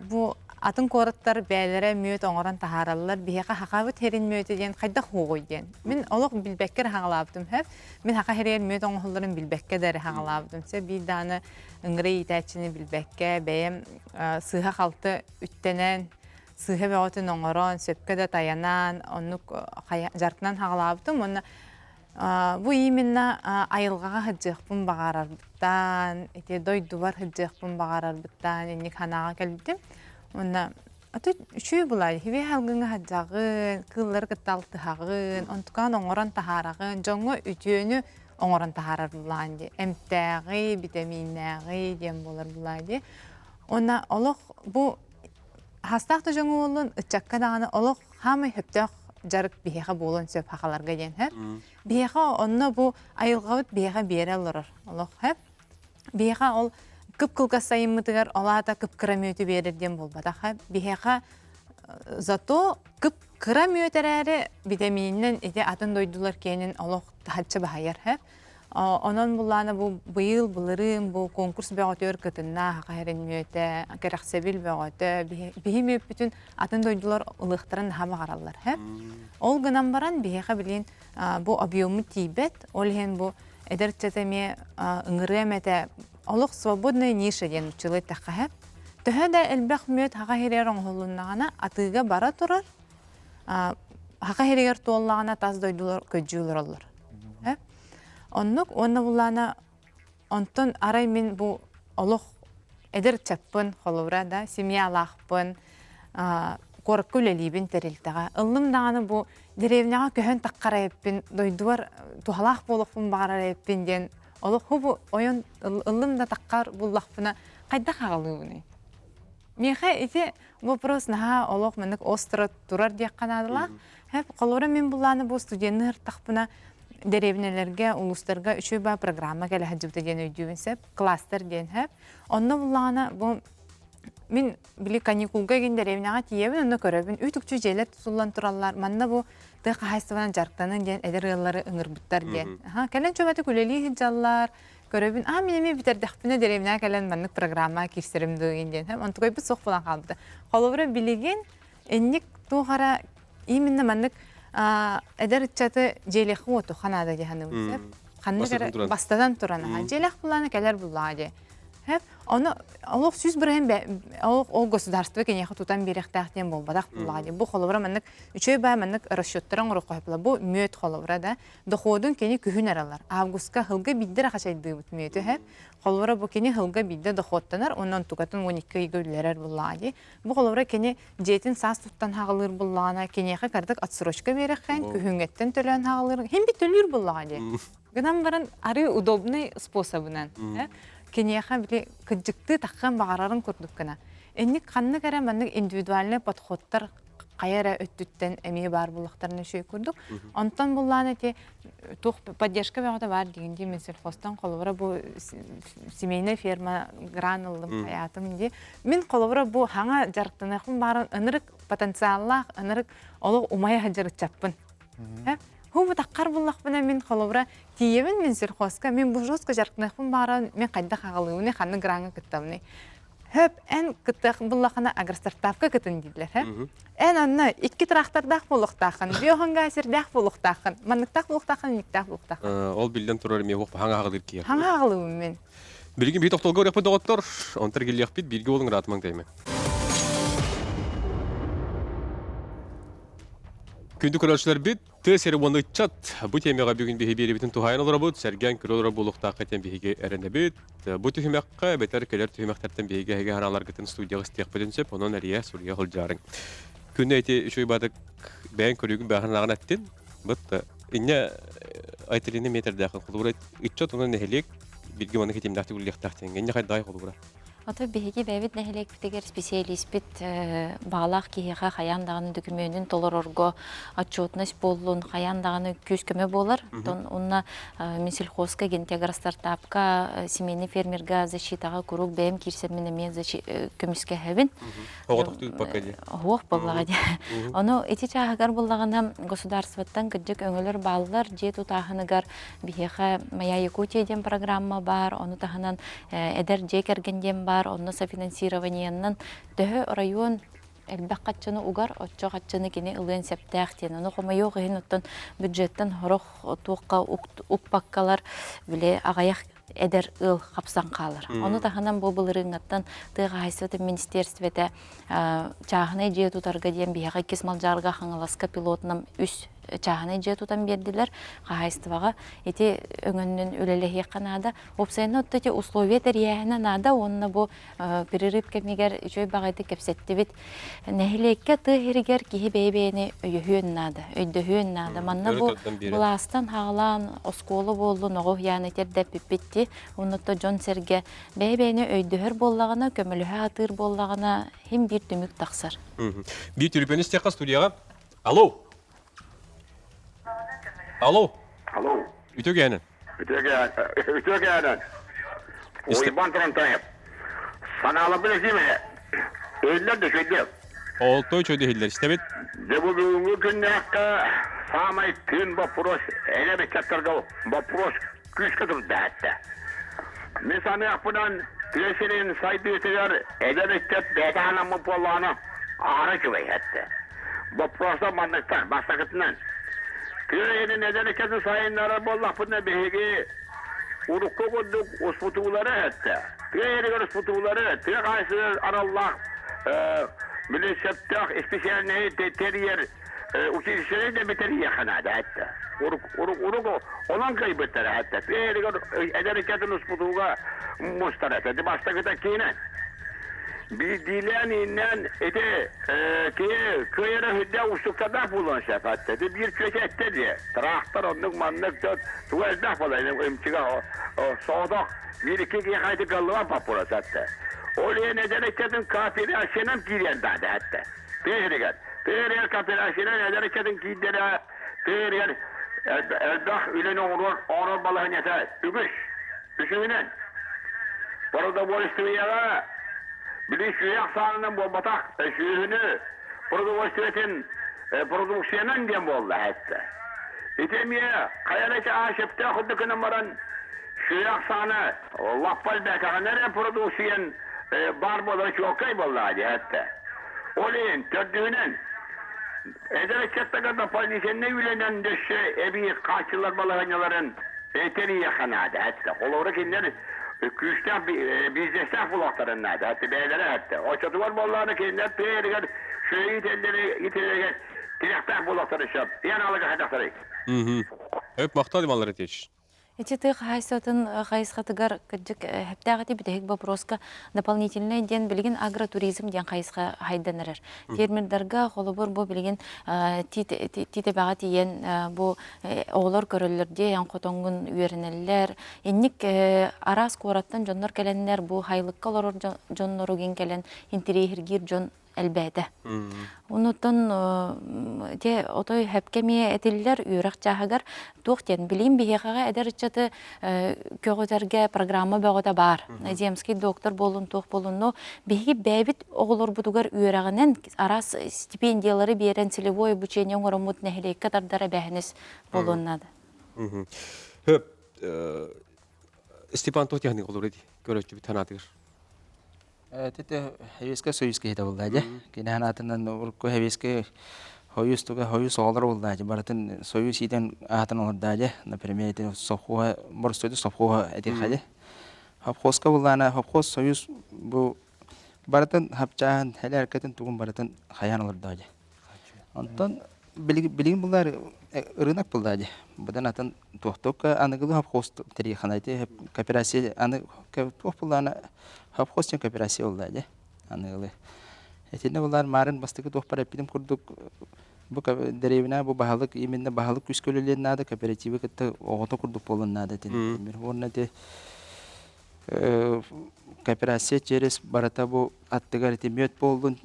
Бу атын куораттар бэйэлэрэ мүөт оҥорон таһаараллар. Биһиэхэ хахабыт һэрин мүөтэ диэн хайдах хуоҕуй диэн. Мин олох билбэккэ эрэ хаҥалаабытым сөп. Мин хаха һэригэр мүөт оҥоһулларын билбэккэ да эрэ хаҥалаабытым сөп. Биир даҕаны ыҥырыы иитээччини билбэккэ бэйэм сыыһа-халты үттэнэн сыыһа бөҕөтүн оҥорон, сөпкө да тайанан, оннук дьарыктанан хаҕалаабытым уонна бу именно айылҕаҕа сылдьыахпын баҕарарбыттан, ити дойдубар сылдьыахпын баҕарарбыттан инник санааҕа кэлбитим. Уонна аты үчүгэй булаай, хибиэ салгыҥҥа сылдьаҕын, кыыллары кытта алтыһаҕын, онтукаан оҥорон таһаараҕын, дьоҥҥо үтүөнү оҥорон таһаарар булаан дии, эмтээҕи, битэмииннээҕи диэн буолар булаа дии. Уонна олох бу Хастаах да дьоҥу буоллун, ыччакка даҕаны олох хаамай сөптөөх дьарык биһиэхэ буолуон сөп хахаларга диэн сөп. Биһиэхэ онно бу айылҕабыт биһиэхэ биэрэ олорор олох сөп. Биһиэхэ ол кып-кылгас сайыммытыгар ол аата кып-кыра мүөтү биэрэр диэн буолбатах сөп. Биһиэхэ зато кып-кыра мүөт эрээри битэмиининэн ити атын дойдулар киэнин олох таһыччы баһыйар сөп. Онон буллаана бу быйыл былырыын бу конкурс бөҕөтүгэр кытынна саха сирин мүөтэ, кэрэхсэбил бөҕөтө, биһи мүөппүтүн атын дойдулар ылыахтарын наһаа баҕараллар. Ол гынан баран биһиэхэ билигин бу объеммут тиийбэт, ол иһин бу эдэр ыччат эмиэ ыҥырыам этэ олох свободная ниша диэн нууччалыы эттэххэ төһө да элбэх мүөт саха сиригэр оҥоһулуннаҕына атыыга бара турар, саха сиригэр туоллаҕына тас дойдулар көдьүү олороллор. Оннук уонна буллаана онтон арай мин бу олох эдэр ыччаппын холобура да семьялаахпын куоракка үлэлиибин тэрилтэҕэ ыллым даҕаны бу деревняҕа көһөн таххар эбиппин дойдубар туһалаах буолуохпун баҕарар эбиппин диэн олох хубу ойон ыллым да таххар буллахпына хайдах аҕалыыбыный Миэхэ ити вопрос наһаа олох маннык остро турар диэххэ наадалаах. Хэп холобура мин буллааны бу студенны ыртахпына дэриэбинэлэргэ, улуустарга үчүгэй баа программа кэлэ сылдьыбыта диэн өйдүүбүн сөп. Кластер диэн хэп. Онно буллаҕына бу мин били каникулга игин дэриэбинэҕэ тиийэбин, онно көрөбүн. Үт-үкчү дьиэлэр тутуллан тураллар. Манна бу тыа хаһаайыстыбанан дьарыктанын диэн эдэр ыаллары ыҥырбыттар диэн. Кэлэн чөмөтүк үлэлии сылдьаллар. Көрөбүн, аа мин эмиэ бүтэрдэхпинэ дэриэбинэҕэ кэлэн маннык программаҕа киирсэрим дуу диэн диэн. Онтукайбыт суох буолан хаалбыта. Холобура билигин инник туох эрэ именно маннык эдэр ыччаты дьиэлиэххэ уотуохха наада дии саныыбын сөп. Ханнык эрэ бастатан туран аха дьиэлээх булаана кэлэр буллаҕа дии. Сөп. Ону олох 100% олох ол государство киниэхэ тутан биэриэхтээх диэн буолбатах буллаҕа дии. Бу холобура маннык үчүгэй баа маннык расчеттары оҥоруохха сөп Бу мүөт холобура да Доходун кини күһүн аралар. Августка сылга биирдэ эрэ хачайдыыбыт мүөтү һэ. Холобура бу кини сылга биирдэ дохуоттанар, онон тукатын 12 ыйга үллэрэр буллаҕа дии. Бу холобура кини дьиэтин саас туттан хаҕылыыр буллаҕына, киниэхэ кырдык отсрочка биэрэххин, күһүҥҥэттэн төлөөн хаҕылыыр, хин бит төлүүр буллаҕа дии. Гынан баран арыы удобный способынан киниэхэ били кыдьыктыы таххан баҕарарын курдук гына. Инник ханнык эрэ маннык индивидуальный подходтар. хайа эрэ өттүттэн эмиэ баар буоллахтарына үчүгэй курдук. Онтон буллаан эти туох поддержка бөҕөтө баар дигин дии Минсельхозтан холобура бу семейная ферма гран ыллым хайаатым дии. Мин холобура бу хаҥа дьарыктаныахпын баарын ынырык потенциаллаах ынырык олох умайа сылдьар ыччаппын. Ху бу таххар буллахпына мин холобура тиийэбин Минсельхозка мин бу жестко дьарыктаныахпын баарын мин хайдах аҕалыыбыный ханнык граҥҥа кыттабыный Хөп, эн кыттыах буллахына агростартапка кытын дииллэр, һэ? Эн онно икки трактордаах буолуохтааххын, биоһонгаа сирдээх буолуохтааххын, манныктаах буолуохтааххын, инниктаах буолуохтааххын.
Ол биллэн турар эмиэ уох хаҥа аҕалыыр киһи.
Хаҥа аҕалыыбын мин.
Билигин биир тохтолго өрөхпүт доҕоттор, онтор киллиэхпит, бииргэ буолуҥ ыраатымаҥ тэймэ. Күндү көрөөччүлэрбит, Тыа сирэ уонна ыччат бу тиэмэҕэ бүгүн биһи биэрэбитин туһаайан олоробут, сэргээн көрө олорор буолуохтаахха диэн биһиги эрэнэбит. Бу түһүмэххэ эбэтэр кэлэр түһүмэхтэртэн биһиги эһиги харааларгытын студияҕа истиэхпитин сөп, онон эрийэ суруйа сылдьаарыҥ. Күннэ ити үчүгэй баатык бэйэҥ көрүүгүн бээхэн ааҕан эттин. Быт инньэ Айталина метрдээхин холобура ыччат уонна нэһилиэк бииргэ маннык хитимнээхтик үлэлиэхтээх диэн инньэ хайдаҕай холобура?
Ото биһиги бэйэбит нэһилиэкпитигэр специалиспит баҕалаах киһиэхэ хайаан даҕаны дөкүмүөнүн толорорго отчетность буоллун, хайаан даҕаны күүс-көмө буолар. Оттон уонна Минсельхозка, Гентегростартапка, семейный фермерга защитаҕа куруук бэйэм киирсэммин эмиэ көмүскэһэбин.
Оҕотохтуу ыыппакка дии.
Оһуох буоллаҕа дии. Ону ити чааһыгар буллаҕына государствоттан кырдьык өҥөлөр бааллар. Дьиэ тутааһыныгар биһиэхэ «Моя Якутия» диэн программа баар, ону таһынан эдэр дьиэ кэргэн диэн баар, онно софинансированиеннан төһө оройуон элбэх хаччыны угар, оччо хаччыны кини ылыан сөптөөх диэн. Ону хомойуох иһин оттон бюджеттан сорох туохха укпаккалар били аҕыйах эдэр ыал хапсан хаалар. Ону таһынан бу былырыыҥҥаттан тыа хаһаайыстыбатын министиэрстибэтэ чааһынай дьиэ тутарга диэн биһиэхэ иккис Малдьаарга Хаҥаласка пилотунан үс чааһынай дьиэ тутан биэрдилэр хаһаайыстыбаҕа ити өҥөннөн үлэлэһиэххэ наада. Уопсайынан отто ити условия тэрийээһинэ наада уонна бу перерыв кэмигэр үчүгэй баҕайытык кэпсэттибит. Нэһилиэккэ тыа иһигэр киһи бэйэ-бэйэни өйөһүөн наада, өйдөһүөн наада. Манна бу былаастан хаалаан оскуола буоллун, оҕо уһуйааны тиэрдэппиппит уонна дьон-сэргэ бэйэ-бэйэни өйдөһөр буоллаҕына, көмөлөһө сатыыр буоллаҕына, хим биир түмүк тахсар.
Биир түрүпүөн истиэххэ студияҕа. Алло! Алло!
Алло!
Үтүө кээнэн.
Үтүө кээнэн. Уйбан Трантаев. Санааларбын этиим ээ. Өйүллэр да үчүгэйдик.
Олтой үчүгэй иһиллэр. Истэбит.
Дьэ бу бүгүҥҥү күннээххэ саамай тыын боппуруос эдэр ыччаттарга боппуруос күүскэ турда этэ. Мин саныахпынан тыа сирин сайдыытыгар эдэр ыччат бэйэтэ анаммыт буоллаҕына аһара үчүгэй этэ. Боппуруостар манныктар бастакытынан тыа сирин эдэр ыччаты сайыннарар буоллахпытына биһиги урукку курдук успутуулары эттэ. Тыа сиригэр успутуулары, тыа хаһаайыстыбатыгар аналлаах били сөптөөх исписээлинэһи тэрийэр училищены да бүтэрийиэххэ наада этэ. Урук урук онон кыайбыттара этэ. Тыа сиригэр эдэр ыччатын успутууга мустар этэ. Ити бастакыта киинэ. Биирдиилээн ииннээн ити киһи кыайара сүрдээх уустуктардаах буолуон сөп этэ. Ити биир чүөчэ эттэ диэ. Тыраахтар оннук маннык туга элбэх буолар ымчыга соҕотох биир-икки киһи хайты кыаллыбат боппуруос этэ. Ол иһин эдэр ыччатын кооперациянан киириэн наада этэ. Тыа сиригэр. Тыа сиригэр кооперациянан эдэр ыччатын киирдэрэ тыа сиригэр элбэх үлэни оҥорор оҥорор балаһыанньата үгүс. Үсүһүнэн, продовольствиеҕа били сүөһү ахсаанынан буолбатах, сүөһүнү продовольствиетын продукциянан диэн буолла эттэ. Ити эмиэ хайа эрэ чааһа сөптөөх курдук гынан баран сүөһү ахсаана лаппа элбээтэҕинэ эрэ продукциян баар буолара чуолкай буоллаҕа дии эттэ. Ол иһин төрдүһүнэн эдэр ыччаттарга дополнительнай үлэнэн өссө эбии хааччыллар балаһыанньаларын тэрийиэххэ наада эттэ. Холобура кинилэр күүстээх бизнестээх буолуохтарын наада эттэ, бэйэлэрэ эттэ. Оччотугар буоллаҕына кинилэр тыа иһигэр сүөһү иитэллэригэр тирэхтээх буолуохтарын сөп. Иэн алыга хайдахтарый?
Өп махтал Иван Ларитович.
Ити тыа хаһаайыстыбатын хайысхатыгар кырдьык хэптээх ити бүтэһик вопроска дополнительный диэн билигин агротуризм диэн хайысха хайдан эрэр. Фермердарга холобур бу билигин тиитэбэҕэ тиийэн бу оҕолор көрөллөр диэн хотоҥҥун үөрэнэллэр. Инник араас куораттан дьоннор кэлэннэр бу хайылыкка олорор дьонноругин кэлэн интириэһиргиир дьон. элбээтэ. Онуттан те отой хөпкө эмиэ этиллэр үөрэх чааһыгар туох диэн билим биһиэхэҕэ эдэр ыччаты көҕүтэргэ программа бөҕөтө баар. Земский доктор буолун туох буолун, но биһиги бэйэбит оҕолорбутугар үөрэҕинэн араас стипендиялары биэрэн целевое обучение оҥороммут нэһилиэккэ тардар эбээһинэс буолуон наада.
Хөп Степан Тотяхны олор ди көрөччү санаатыгар.
Тете Хевеске союз киһитэ буолла дьэ. Кини аатынан урукку Хевеске хойус туга хойус оҕолор буолла дьэ. Барытын союз иитэн аатын олордаа дьэ. Например, ити совхоһа боростуойду совхоһа этиэххэ дьэ. Совхозка буллаана совхоз союз бу барытын хапчааһын хэлээркэтин тугун барытын хайаан олордоо дьэ. Онтон билигин буллар рынок булла дьэ. Быдан атын туохтук аныгылы совхоз тэрийхана ити кооперация аны туох буллаана совхоз диэн кооперация булла дьэ аныгылы. Итиннэ буллар марын бастакы туохпар эппитим курдук бу дэриэбинэ бу баһылык именно баһылык күүскэ үлэлиэн наада кооперативы кытта оҕото курдук буолуон наада этин. Уонна ити Кооперация через барыта бу аттыгар ити мүөт буоллун,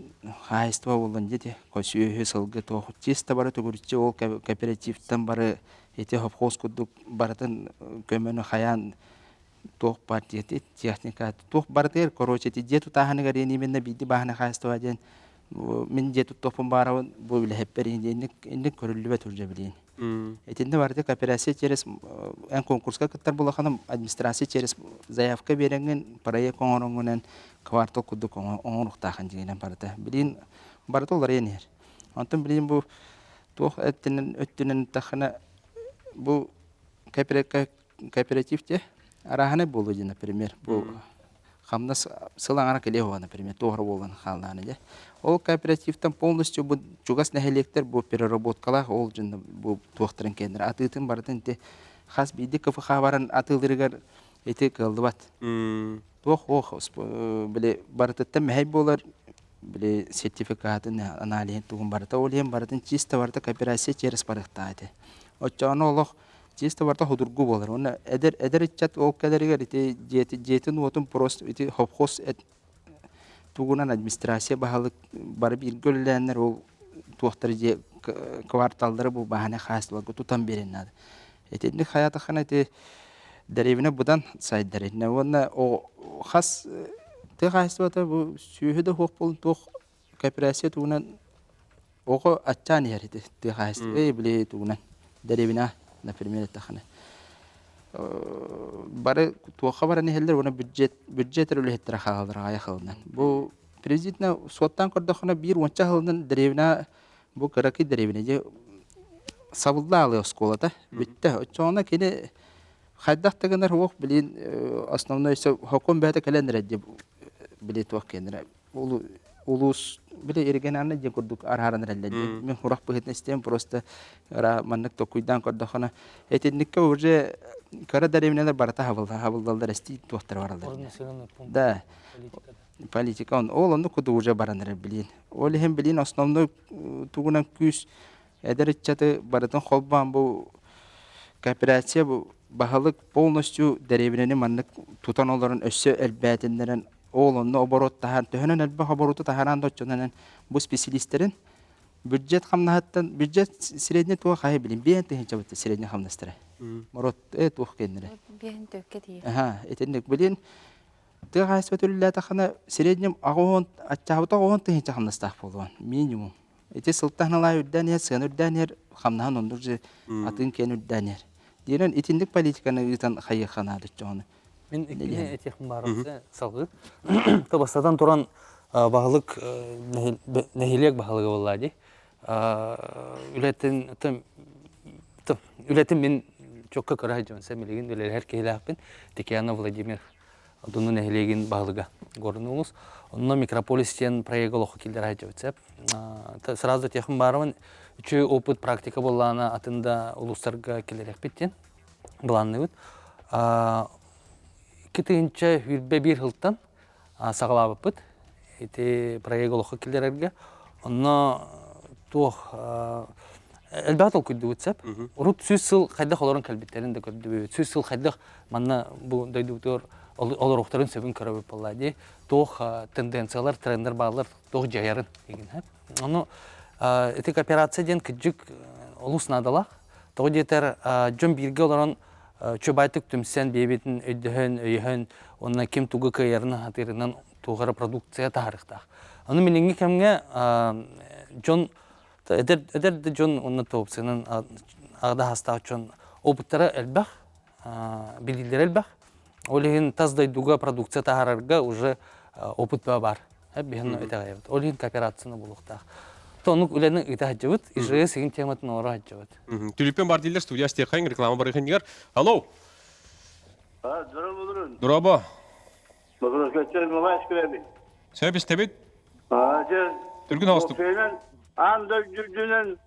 хаһаайыстыба буоллун дии сүөһү, сылгы туох чисто бары төгүрүччү ол кооперативтан бары ити совхоз курдук барытын көмөнү хайаан туох партия техника туох барытыгар короче ити дьиэ тутааһыныгар именно биирди бааһынай хаһаайыстыба диэн мин дьиэ туттуохпун баарабын бу үлэһиппэр инник инник көрүллүбэт уже билигин. Итиннэ барыта кооперация через эн конкурска кыттар булаханым администрация через заявка биэрэҥҥин проект оҥороҥҥунан квартал курдук оҥоруохтаахын дьиҥинэн барыта. Билигин барыта уларыйан иһэр. Онтон билигин бу туох өттүнэн өттүнэн тахына бу кооператив те арааһынай буолуо диэн, например, бу хамнас сыл аҥара кэлиэ уһуга, например, туох эрэ буолан хааллаҕына дьэ. Ол кооперативтан полностью бу чугас нэһилиэктэр бу переработкалаах ол дьон бу туохтарын кэннэр атыытын барытын ити хас биирдии КФХ баран атыылырыгар ити кыаллыбат. Туох ох били барытыттан мэһэй буолар били сертификатын аналиһын тугун барыта ол иһин барытын чисто барыта кооперация через барыахтаах этэ. Оччоҕуна олох Чисто барыта судургу буолар. Уонна эдэр эдэр ыччат ол кэлэригэр ити дьиэти дьиэтин-уотун просто ити совхоз тугунан администрация баһылык бары бииргэ үлэлээннэр ол туохтары дьиэ кварталлары бу бааһынай хаһаайыстыбаларга тутан биэрэн наада. Итинник хайаатаххына ити дэриэбинэ быдан сайдар иннэ уонна о хас тыа хаһаайыстыбата бу сүөһү да суох буолан туох кооперация тугунан оҕо аччаан иһэр ити тыа хаһаайыстыба э били тугунан дэриэбинэ например эттэххинэ бары туохха баран иһэллэр уонна бюджет бюджет эрэ үлэһиттэрэ хаалаллар аҕыйах сылынан бу президентнэ суоттаан көрдөххүнэ биир уонча сылынан дэриэбинэ бу кыракый дэриэбинэ дьэ сабылла аалыы оскуолата бүттэ оччоҕуна кини хайдах да гынар уох билин основной сокуон бэйэтэ кэлэн эрэ дии били туох кэннэрэ улуус били региональный диэн курдук арааран эрэллэр диэн мин сурах быһыытынан истиэм просто маннык толкуйдаан көрдөххүнэ итинниккэ уже кыра дэриэбинэлэр барыта хабыллаллар эстии туохтара бараллар да политика он ол оннук курдук уже баран эрэр билиин ол иһин билиин основной тугунан күүс эдэр ыччаты барытын холбоон бу кооперация бу баһылык полностью дэриэбинэни маннык тутан олорон өссө элбээтиннэрэн ол онно оборот таһаар төһөнөн элбэх обороту таһааран да оччонон бу специалистэрин бюджет хамнаһыттан бюджет средний туох хайа билин биэн тыһыынча бытта средний хамнастара морот э туох кэннэрэ
биэн төккө тиийэр
аха итинник билин тыа хаһаайыстыбата үлэлээтэххинэ среднем аҕыс аччаабыта оҕон тыһыынча хамнастаах буолуон минимум Ити сылтан ылаа үрдээн иһэр, сыана үрдээн иһэр, хамнаһын оннук же атын киэн үрдээн иһэр. Диэн итинник политиканы ыытан хайыахха наада чоҕону.
Мин иккини этиэхпин баарым салгыы. То бастатан туран баһылык нэһилиэк баһылыга буолла дии. Үлэтин үлэтин мин чокка көрө сылдьабын сэмилигин үлэлэһэр киһилээхпин Текянов Владимир Одуну нэһилиэгин баһылыга Горный улус. Онно микрополис диэн проект олоххо киллэрэ сылдьабыт сөп. Сразу этиэхпин баарыбын, үчүгэй опыт, практика буоллаҕына атын да улуустарга киллэриэхпит диэн былаанныыбыт. 2021 сылтан саҕалаабыппыт ити проект олоххо киллэрэргэ. Онно туох элбэҕи толкуйдуубут сөп. Урут 100 сыл хайдах олорон кэлбиттэрин да көрдүбүт. 100 сыл хайдах манна бу дойдубутугар олоруохтарын сөбүн көрөбүт буолла дии. Туох тенденциялар, трендер бааллар, туох дьайарын дигин. Ону ити кооперация диэн кырдьык олус наадалаах. Тоҕо диэтэр дьон бииргэ олорон чөбайтык түмсэн биэбитин өйдөһөн, өйөһөн, уонна ким тугу кыайарын хатыырынан туох эрэ продукция таһаарыахтаах. Ону билиҥҥи кэмҥэ дьон эдэр эдэр да дьон уонна тоопсуйанан аҕа хастаах дьон опыттара элбэх, билиилэрэ элбэх. Ол иһин тас дойдуга продукция таһаарарга уже опыт баар. Биһин итэҕэйэбит. Ол иһин кооперацияны булуохтаах. Тонук үлэни ыыта сылдьыбыт, ИЖС игин тематын оҥоро сылдьыбыт.
Түлүппен бар дииллэр студия стехайын реклама барыхынньыгар. Алло!
Здорово,
Дороба.
Микроскөччөр Милаш көрөбүн.
Сөп истэбит. Түргүн оҕустук.
Аан дойду үрдүнэн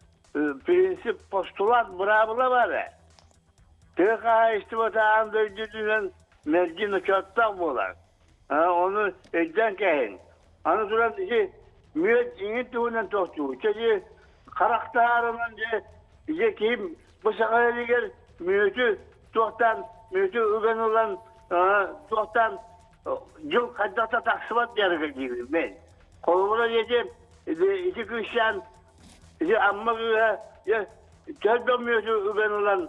принцип постулат быраабыла бар. Тыа хаһаайыстыбата аан дойду үрдүнэн мэлдьи ночооттоох буолар. Ону өйдөөн кэһин. Аны туран ити мүөт иҥин туһунан тохтуу. Чэ харах таһаарынан дьэ ити киһим бу саха сиригэр мүөтү туохтаан мүөтү ыган ылан туохтаан дьыл хайдах да тахсыбат дьарыга диибин мен. Холобура ити ити кыысчаан ити Амма кыыһа төрдө мүөтү ыган ылан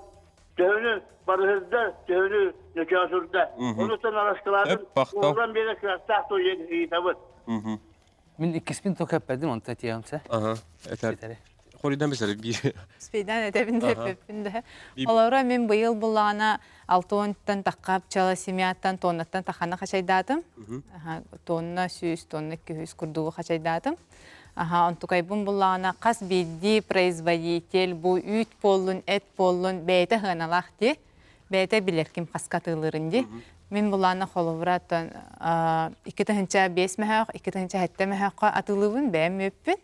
төһөнү барыһырда, төһөнү нөчөөсүрдэ. Онуттан араскылаатын ууран биэрэ кыахтаах туйен ыйытабыт.
Мин иккиспин тока эппэтим, онто этиэҕимсэ.
Ага, этэр. Хоруйдан бисер биир.
Спейдан этэбин да эппэппин да. Олоро мин быйыл буллаҕына алтыонтан тахха пчела семьяттан тоннаттан таханы хачайдаатым. Тонна 100, тонна 200 курдугу хачайдаатым. Аха, онтукайбын буллаҕына хас биирдии производитель бу үүт буоллун, эт буоллун бэйэтэ сыаналаах дии. Бэйэтэ билэр ким хаска атыылыырын дии. Мин булаана холобура 2 5 мөһөөх, 2 7 мөһөөххө атыылыыбын бэйэм мүөппүн.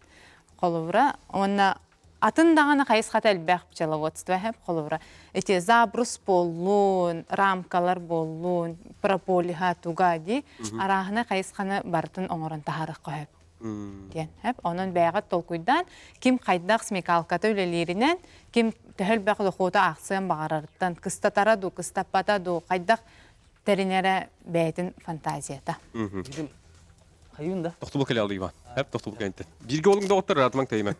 Холобура, уонна атын даҕаны хайысхата элбэх пчеловодство хэп холобура. Эти забрус буоллун, рамкалар буоллун, прополиха туга дии арааһына хайысханы барытын оҥорон таһаарыахха сөп диэн. Онон бэйэҕит толкуйдаан, ким хайдах смекалката үлэлииринэн, ким төһө элбэх дохуоту аахсыан баҕарарыттан, кыстатара дуу, кыстаппата дуу, хайдах тэринэрэ бэйэтин фантазията.
Хайын да?
Тохтубул кэлэ алды Иван. Хэп тохтубул кэнтен. Бирге олуң доҕоттор ыраатымаҥ тэйимэн.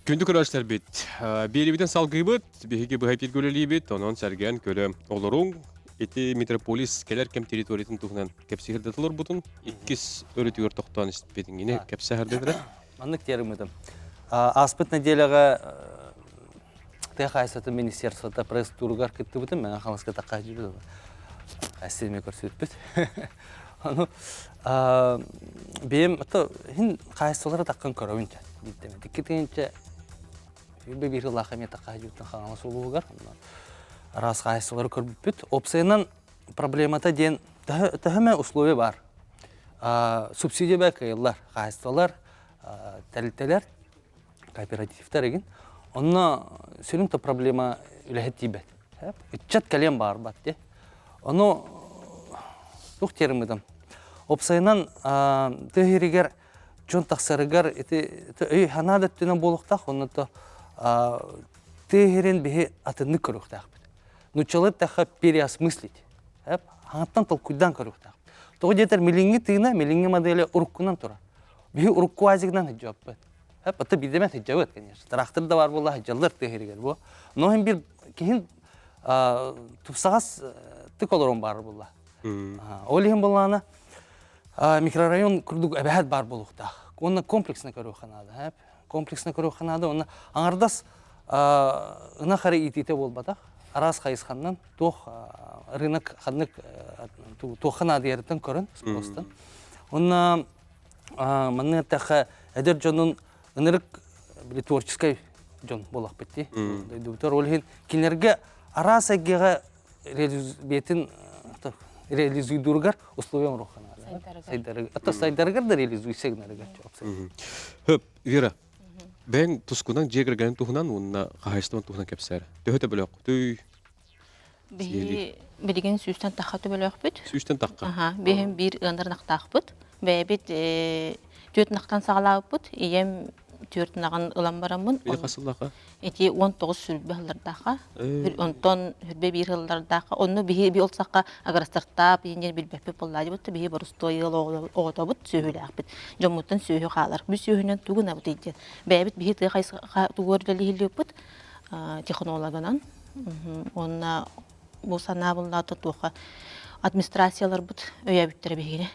Күндү көрөөччүлэрбит, биэрибитин салгыыбыт, биһиги быһа эпииргэ үлэлиибит, онон сэргээн көрө олоруҥ. Ити метрополис кэлэр кэм территориятын туһунан кэпсиһирдэ толорбутун иккис өрүтүгэр тохтоон испитиҥини кэпсэһэрдэтирэ.
Маннык термитым. Ааспыт нэдиэлэҕэ тыа хаһаайыстыбатын министерствота пресс-туругар кыттыбытым, мен хаҥаска тахха дьибит. Эстиме көрсүппүт. Ону бэйэм хин хаһаайыстыбалары таххан көрөбүн чэ биирдэме. Икки тыһыынча сүүрбэ биир сыллаах эмиэ тахха дьиэттэн Хаҥалас улууһугар араас хаһаайыстыбалары көрбүппүт. Опсайынан проблемата диэн төһө условия бар. Субсидия бэ кыайыллар хаһаайыстыбалар, тэрилтэлэр, кооперативтар игин. Онно сүрүн то проблема үлэһит тиийбэт. Ыччат кэлиэн баарбат дии. Ону туох термидам. Опсайынан тыа сиригэр дьон тахсарыгар ити өй санаа да өттүнэн буолуохтаах, онно то тыа сирин биһи атыннык көрүөхтээхпит. Нуччалыы эттэххэ переосмыслить. Хаҥаттан толкуйдаан көрүөхтээхпит. Тоҕо диэтэр милиҥҥи тыына, милиҥҥи модели уруккунан турар. Биһи урукку азигынан сылдьыбаппыт. Ата биирдэмэ сылдьабыт, конечно. Трактор да бар буолла сылдьаллар тыа сиригэр бу. Но иһин бир киһин тупсаҕас тык олорон баар буолла. Ол иһин буоллаҕына микрорайон курдук эбэһээт баар буолуохтаах. Уонна комплексно көрүөххэ наада. Комплексно көрүөххэ наада. Уонна аҥардас ынах эрэ иитиитэ буолбатах. Араас хайысханнан туох рынок ханнык туохха наадыйарыттан көрөн спростан. Уонна манна эттэххэ эдэр дьонун ынырык били творческай дьон буолахпыт дии дойдубутар ол иһин кинилэргэ араас эйгэҕэ реализуетин реализуйдууругар условия оҥоруохха наада сайдарыгар ата сайдарыгар да реализуйся гынарыгар
Хөп, Вера, бэйэҥ тускунан дьиэ кэргэнин туһунан уонна хаһаайыстыбан туһунан кэпсээр. Төһө төбөлөөххүтүй?
Биһиги билигин сүүстэн тахха төбөлөөхпүт.
Сүүстэн тахха.
Аха, биһим биир ыанар ынахтаахпыт. Бэйэбит түөрт ынахтан саҕалаабыппыт. Ийэм Түөрт ынаҕын ылан бараммын.
Ити хас сыллаахха?
Ити 19 сүрбэ сыллардаахха. Онтон сүрбэ биир сыллардаахха. Онно биһи би ол сахха агростартап диэн билбэппит буоллаа дибит. Биһи борустуой ыал оҕотобут, сүөһүлээхпит. Дьоммуттан сүөһү хаалар. Бу сүөһүнэн тугу гынабытый диэн. Бэйэбит биһи тыа хайысха тугуар үлэлиһиллибиппит технологынан. Уонна бу санаа буллаата туоха администрацияларбыт өйөөбүттэрэ биһигини.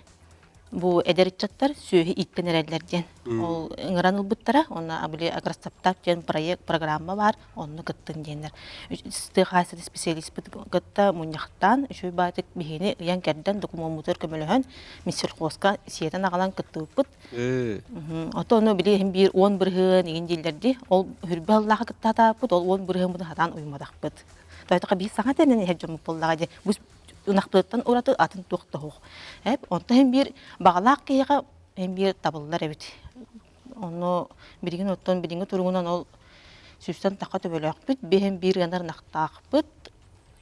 Бу эдэр ыччаттар сүөһү ииттэн эрэллэр диэн. Ол ыҥыран ылбыттара, уонна били Агростартап диэн проект, программа баар, онно кыттын диэннэр. Тыа хаһаайыстыбатын специалиспыт кытта мунньахтаан, үчүгэй баатык биһигини ыйан-кэрдэн, докумуоммутугар көмөлөһөн, Минсельхозка сиэтэн аҕалан кыттыбыппыт. Ото ону били иһин биир 10% игин дииллэр дии. Ол хүрбэ аллааха кытта хатааппыт, ол 10 бырыһыаммытын хатаан уйумматахпыт. Тойтоха биир саҥа тэнэн иһэр дьоммут буоллаҕа дии. Бу ынахпытыттан ураты атын туох да суох. Онтон иһин биир баҕалаах киһиэхэ иһин биир табыллар эбит. Ону билигин оттон билиҥҥи туругунан ол сүүстэн тахха төбөлөөхпүт, биһин биир ыанар ынахтаахпыт,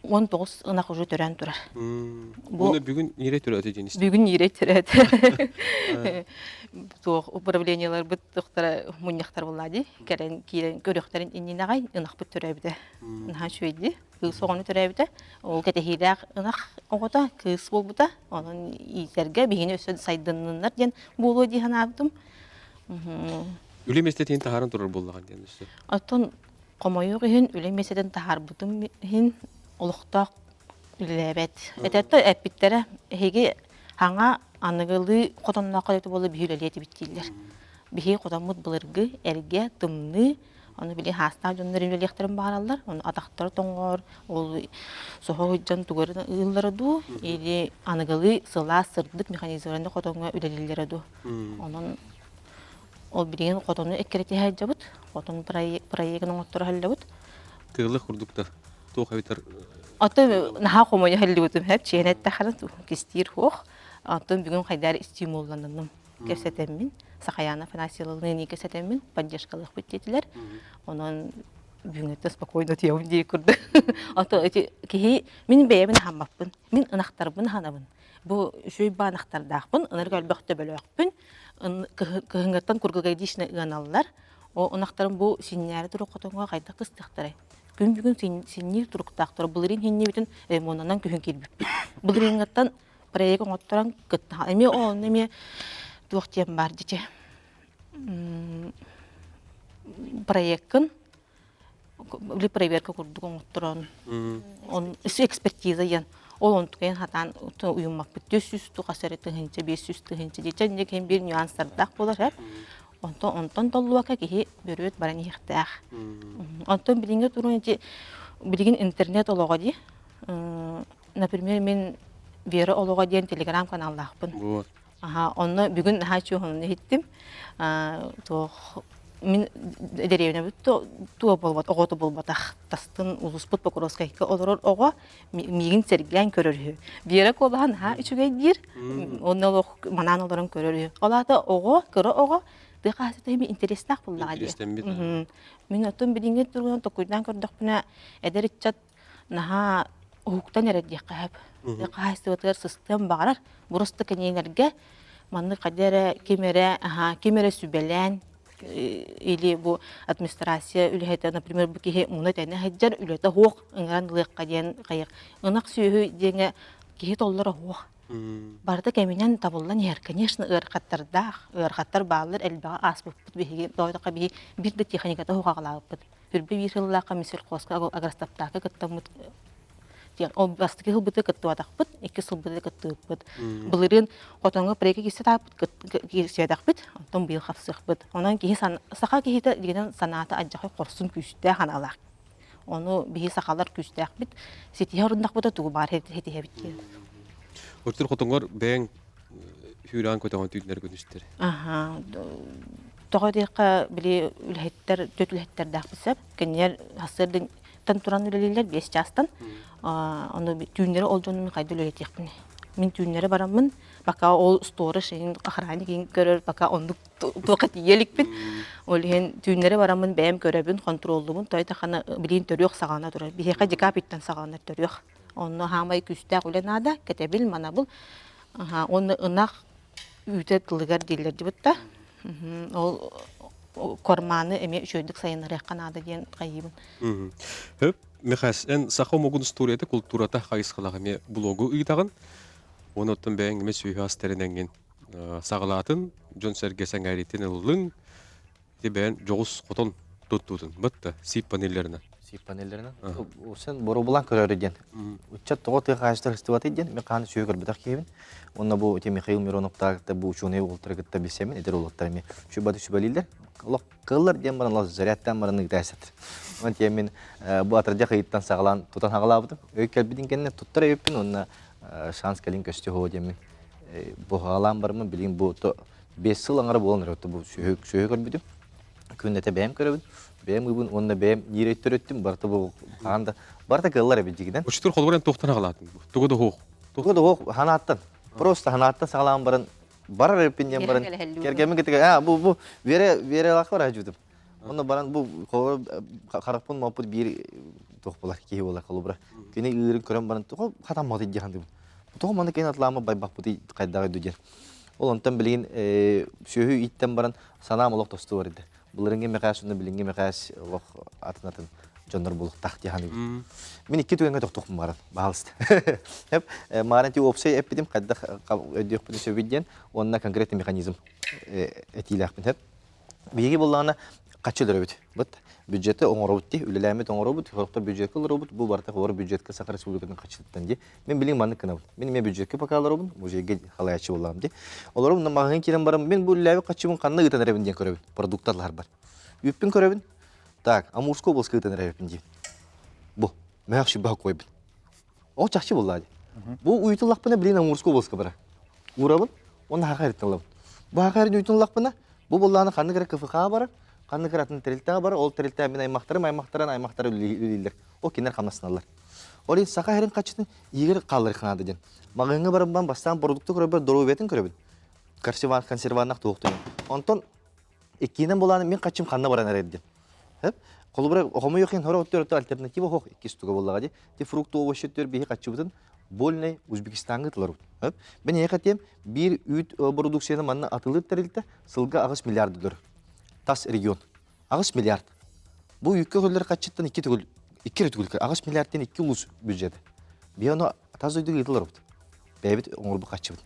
19 ынах уже төрөөн турар.
Бу бүгүн ньирэй төрөөтө диэн истим.
Бүгүн ньирэй төрөөтө. Туох управлениеларбыт тохтара мунньахтар буолла дии. Кэлэн киирэн көрүөхтэрин иннинэ ынахпыт төрөөбүтэ. Наһаа үчүгэй дии. Кыыс оҕону төрөөбүтэ. Ол кэтэһиилээх ынах оҕото кыыс буолбута. Онон иитэргэ биһини өссө сайдынныннар диэн буолуо дии санаабытым.
Үлэ миэстэтин таһааран турар буоллаҕын диэн өссө.
Оттон хомойуох иһин үлэ миэстэтин таһаарбытым иһин олохтоох үлэлээбэт. Этэтто эппиттэрэ эһиги хаҥа аныгылыы хотоннооххо это буолла биһи үлэлиэ этибит дииллэр. Биһи хотоммут былыргы, эргэ, тымныы, ону били хаастаах дьоннор үлэлиэхтэрин баҕараллар, ону атахтара тоҥор, ол соһо сылдьан тугары ыыллара дуу, или аныгылыы сылаас сырдык механизированный хотоҥҥо үлэлииллэрэ дуу. Онон ол билигин хотону эккирэтиһэ сылдьабыт, хотон проегын оҥотторо сылдьабыт.
Тыылых курдуктар туох эбитэр
Ото наһаа хомойо сылдьыбытым хэп чиэн эттэххинэ кистиир суох. Оттон бүгүн хайдаар стимулланным кэпсэтэммин Сахаяна Афанасьевналыын кэпсэтэммин поддержкалыахпыт диэтилэр. Онон бүгүҥҥүттэн спокойно утуйабын дии курдук. Ото ити киһи мин бэйэбин аһаммаппын, мин ынахтарбын аһанабын. Бу үчүгэй баанахтардаахпын, ынырык элбэх төбөлөөхпүн, кыһыҥҥыттан круглогодично ыаналлар. О ынахтарым бу синньээри турук хотоҥҥо хайдах кыстыахтарай? Күн бүгүн синньиир туруктаахтар. Былырыын синньиибитин ремонанан күһүн киирбиппит. Былырыыҥҥыттан проект оҥотторон кытта эмиэ онно эмиэ туох диэн баар дичи проеккын или проверка курдук оҥотторон он экспертиза диэн ол онтукайын хатаан уйуммаппыт 400 тухас эрэ тыһыынча 500 тыһыынча дичэ инник иһин биир нюанстардаах буолар эр онтон онтон толлуока киһи бөрүөт баран иһиэхтээх онтон билиҥҥи турун ити билигин интернет олоҕо дии Например, мин Вера олоҕо диэн телеграм-каналлаахпын.
Вот.
Аха, онно бүгүн наһаа чуоһунун иһиттим. Туох мин дэриэбинэбит туо буолбат, оҕото буолбатах. Тастын улууспут Покровскайга олорор оҕо миигин сэргээн көрөр үһү. Вера куолаһа наһаа үчүгэй диир. Онно олох манаан олорон көрөр үһү. Ол аата оҕо, кыра оҕо тыа хаһаайыстыбата эмиэ интэриэстээх буоллаҕа дии. Мин оттон билиҥҥи туругунан толкуйдаан көрдөхпүнэ, эдэр ыччат наһаа уһуктан эрэр диэххэ сөп. Хаһаайыстыбатыгар сыстыан баҕарар. Просто кинилэргэ маннык хайда эрэ ким эрэ аһаа ким эрэ сүбэлээн или бу администрация үлэһитэ, например, бу киһи муна-тэнэ сылдьар, үлэтэ суох ыҥыран ылыахха диэн хайыах. Ынах сүөһү диэҥэ киһи толлоро суох. Барыта кэминэн табыллан иһэр. Конечно, ыарахаттардаах, ыарахаттар бааллар, элбэҕи ааспыппыт биһиги, тоҕо биһи биир да техниката суох аҕалаабыппыт. Түрбэ биир сыллаахха Минсельхозка агростаптаакка кыттаммыт ол бастакы сылбыты кыттыбатахпыт, икки сылбыты кыттыбыппыт. Былырыын хотоҥҥо проекка киирсэ киирсиэтэхпит, онтон быйыл хапсыахпыт. Онон киһи саха киһитэ дигинэн санаата адьахай хорсун күүстээх аналаах. Ону биһи сахалар күүстээхпит, ситиһэ оруннахпыта тугу баар ситиһэбит диэн.
Ортур хотоҥҥор бэйэҥ сүүрээн көтөҕөн түүннэр күнүстэр.
Аха, тоҕо диэххэ, били үлэһиттэр, түөрт үлэһиттэрдээхпит сөп. Кинилэр сарсыардаттан туран үлэлииллэр 5 чаастан. Ону түүннэри ол дьону мин хайда үлэлэтиэхпиний? Мин түүннэри бараммын, пока ол сторож иһин, охранник иһин көрөр, пока оннук туохха тиийэ иликпин. Ол иһин түүннэри бараммын бэйэм көрөбүн, хонтуруоллубун, той тахана билигин төрүөх саҕана турар. Биһиэхэ декабрьтан саҕаланар төрүөх. Онно хаамай күүстээх үлэ наада, кэтэбил, манабыл. Уонна ынах үүтэ тылыгар дииллэр дибит да. Ол
Корманы эмиэ үчүгэйдик сайыннарыахха наада диэн хайыыбын.
Хөп, Михас, эн саха омугун устуоруйата, култуурата хайысхалаах эмиэ блогу ыытаҕын. Уонна оттон бэйэҥ эмиэ сүөһү ас тэринэҥҥин саҕалаатын, дьон-сэргэ сэҥээриитин ыллыҥ. Ити бэйэн дьоҕус хотон туттуутун, бытта, сип панеллэринэн.
Сип панеллэринэн? Сен боруобулаан көрөөрү диэн. Ыччат тоҕо тыа хаһаайыстыбата сыстыбатый диэн мен хааны сүө көрбөтөх киһибин. Уонна бу ити Михаил Мироновтаах бу учуонай уолаттары кытта билсэммин, эдэр уолаттар эмиэ сүбаты сүбэлииллэр. Олох кыаллар диэн баран олох зарядтаан баран ыытаайсатыр. Онон тиийэн мин бу атырдьах ыйыттан саҕалаан тутан хаҕалаабытым. Өй кэлбитин кэннэ туттар өйүппүн уонна шанс кэлин көстүө һуо диэммин бу хаҕалаан барыммын билигин бу 5 сыл аҥара буолан эрэр бу сүөһү сүөһү көрбүтүм. Күннэтэ бэйэм көрөбүн, бэйэм ыыбын уонна бэйэм ниир өттөрөттүм барыта бу хаан да барыта кыаллар эбит дьигинэн.
Учтур холборен туохтан аҕалаатын? Тугу да хуох.
Тугу да хуох ханааттан. Просто ханааттан саҕалаан баран барар эппин диэн баран кэргэммин кытта а бу бу Вера Вералаах бар ажутум. Онно баран бу харахпын моппут биир туох буолар киһи буолар холобура. Кини ыырын көрөн баран тоҕо хатаммат диэн хандыбын. Тоҕо маны кини атлаама байбахпыты хайдаҕай диэн. Ол онтон билигин сүөһү ииттэн баран санаам олох тосту барда. Былырыҥҥы Мэхээс уонна билиҥҥи Мэхээс олох атын-атын дьоннор булуктаах дии саныыбын. Мин икки түгэҥҥэ тохтуохпун баҕарабын, баһаалыста. Маарын ти уопсай эппитим хайдах өйдүөхпүтүн сөбүй диэн уонна конкретный механизм этиилээхпин сөп. Биһиги буоллаҕына хаччы өлөрөбүт. Быт бюджеты оҥоробут дии, үлэлээммит оҥоробут, сорохтор бюджекка олоробут, бу барыта холобур бюджетка Саха Республикатын хаччытыттан дии. Мин билигин маннык гынабын. Мин эмиэ бюджекка пока олоробун, музейга халайааччы буоллаҕым дии. Олоробун, маҕаһыын киирэн баран, мин бу үлэлээбит хаччыбын ханна ыытан эрэбин диэн көрөбүн. Продуктар лаһарбар. Үппүн көрөбүн. Так, Амурская областка ыытан эрэбиппин диибин. Бу, мөһөх сүбэ хокуойбун. Ол чахчы буоллаа дии. Бу уйутуллахпына, билигин Амурская областка бара. Уурабын, уонна хаха эритэн ылабын. Бу хаха эрин уйутуллахпына, бу буоллаҕына ханнык эрэ КФХ барар, ханнык эрэ атын тэрилтэҕэ барар, ол тэрилтэҕэ мин аймахтарым, аймахтаран аймахтара үлэлииллэр. Ол кинилэр хамнастаналлар. Ол иһин саха иһэрин хаччытын иһигэр хаалларыахха наада диэн. Маҕаһыыҥҥа баран бастаан продукты көрөбөр доруобуйатын көрөбүн. Консерваннах туох диэн. Онтон иккиинэн булаан мин хаччым ханна баран эрэр диэн. Холобура, хомойуох иһин хоро өттүгэр альтернатива хоох иккис туга буоллаҕа дии. Ти фрукты овощи өттүгэр биһи хаччыбытын больный Узбекистаҥҥа ытыларбыт. Мен эһиэхэ этиэм, биир үүт продукцияны манна атылыыр тэрилтэ сылга 8 миллиард доллар. Тас регион. 8 миллиард. Бу үүккэ көрүллэр хаччыттан икки төгүл икки эрэ төгүл 8 миллиардтан икки улуус бюджета. Биһи ону тас дойдуга ыытыларбыт. Бэйэбит оҥорбут хаччыбыт.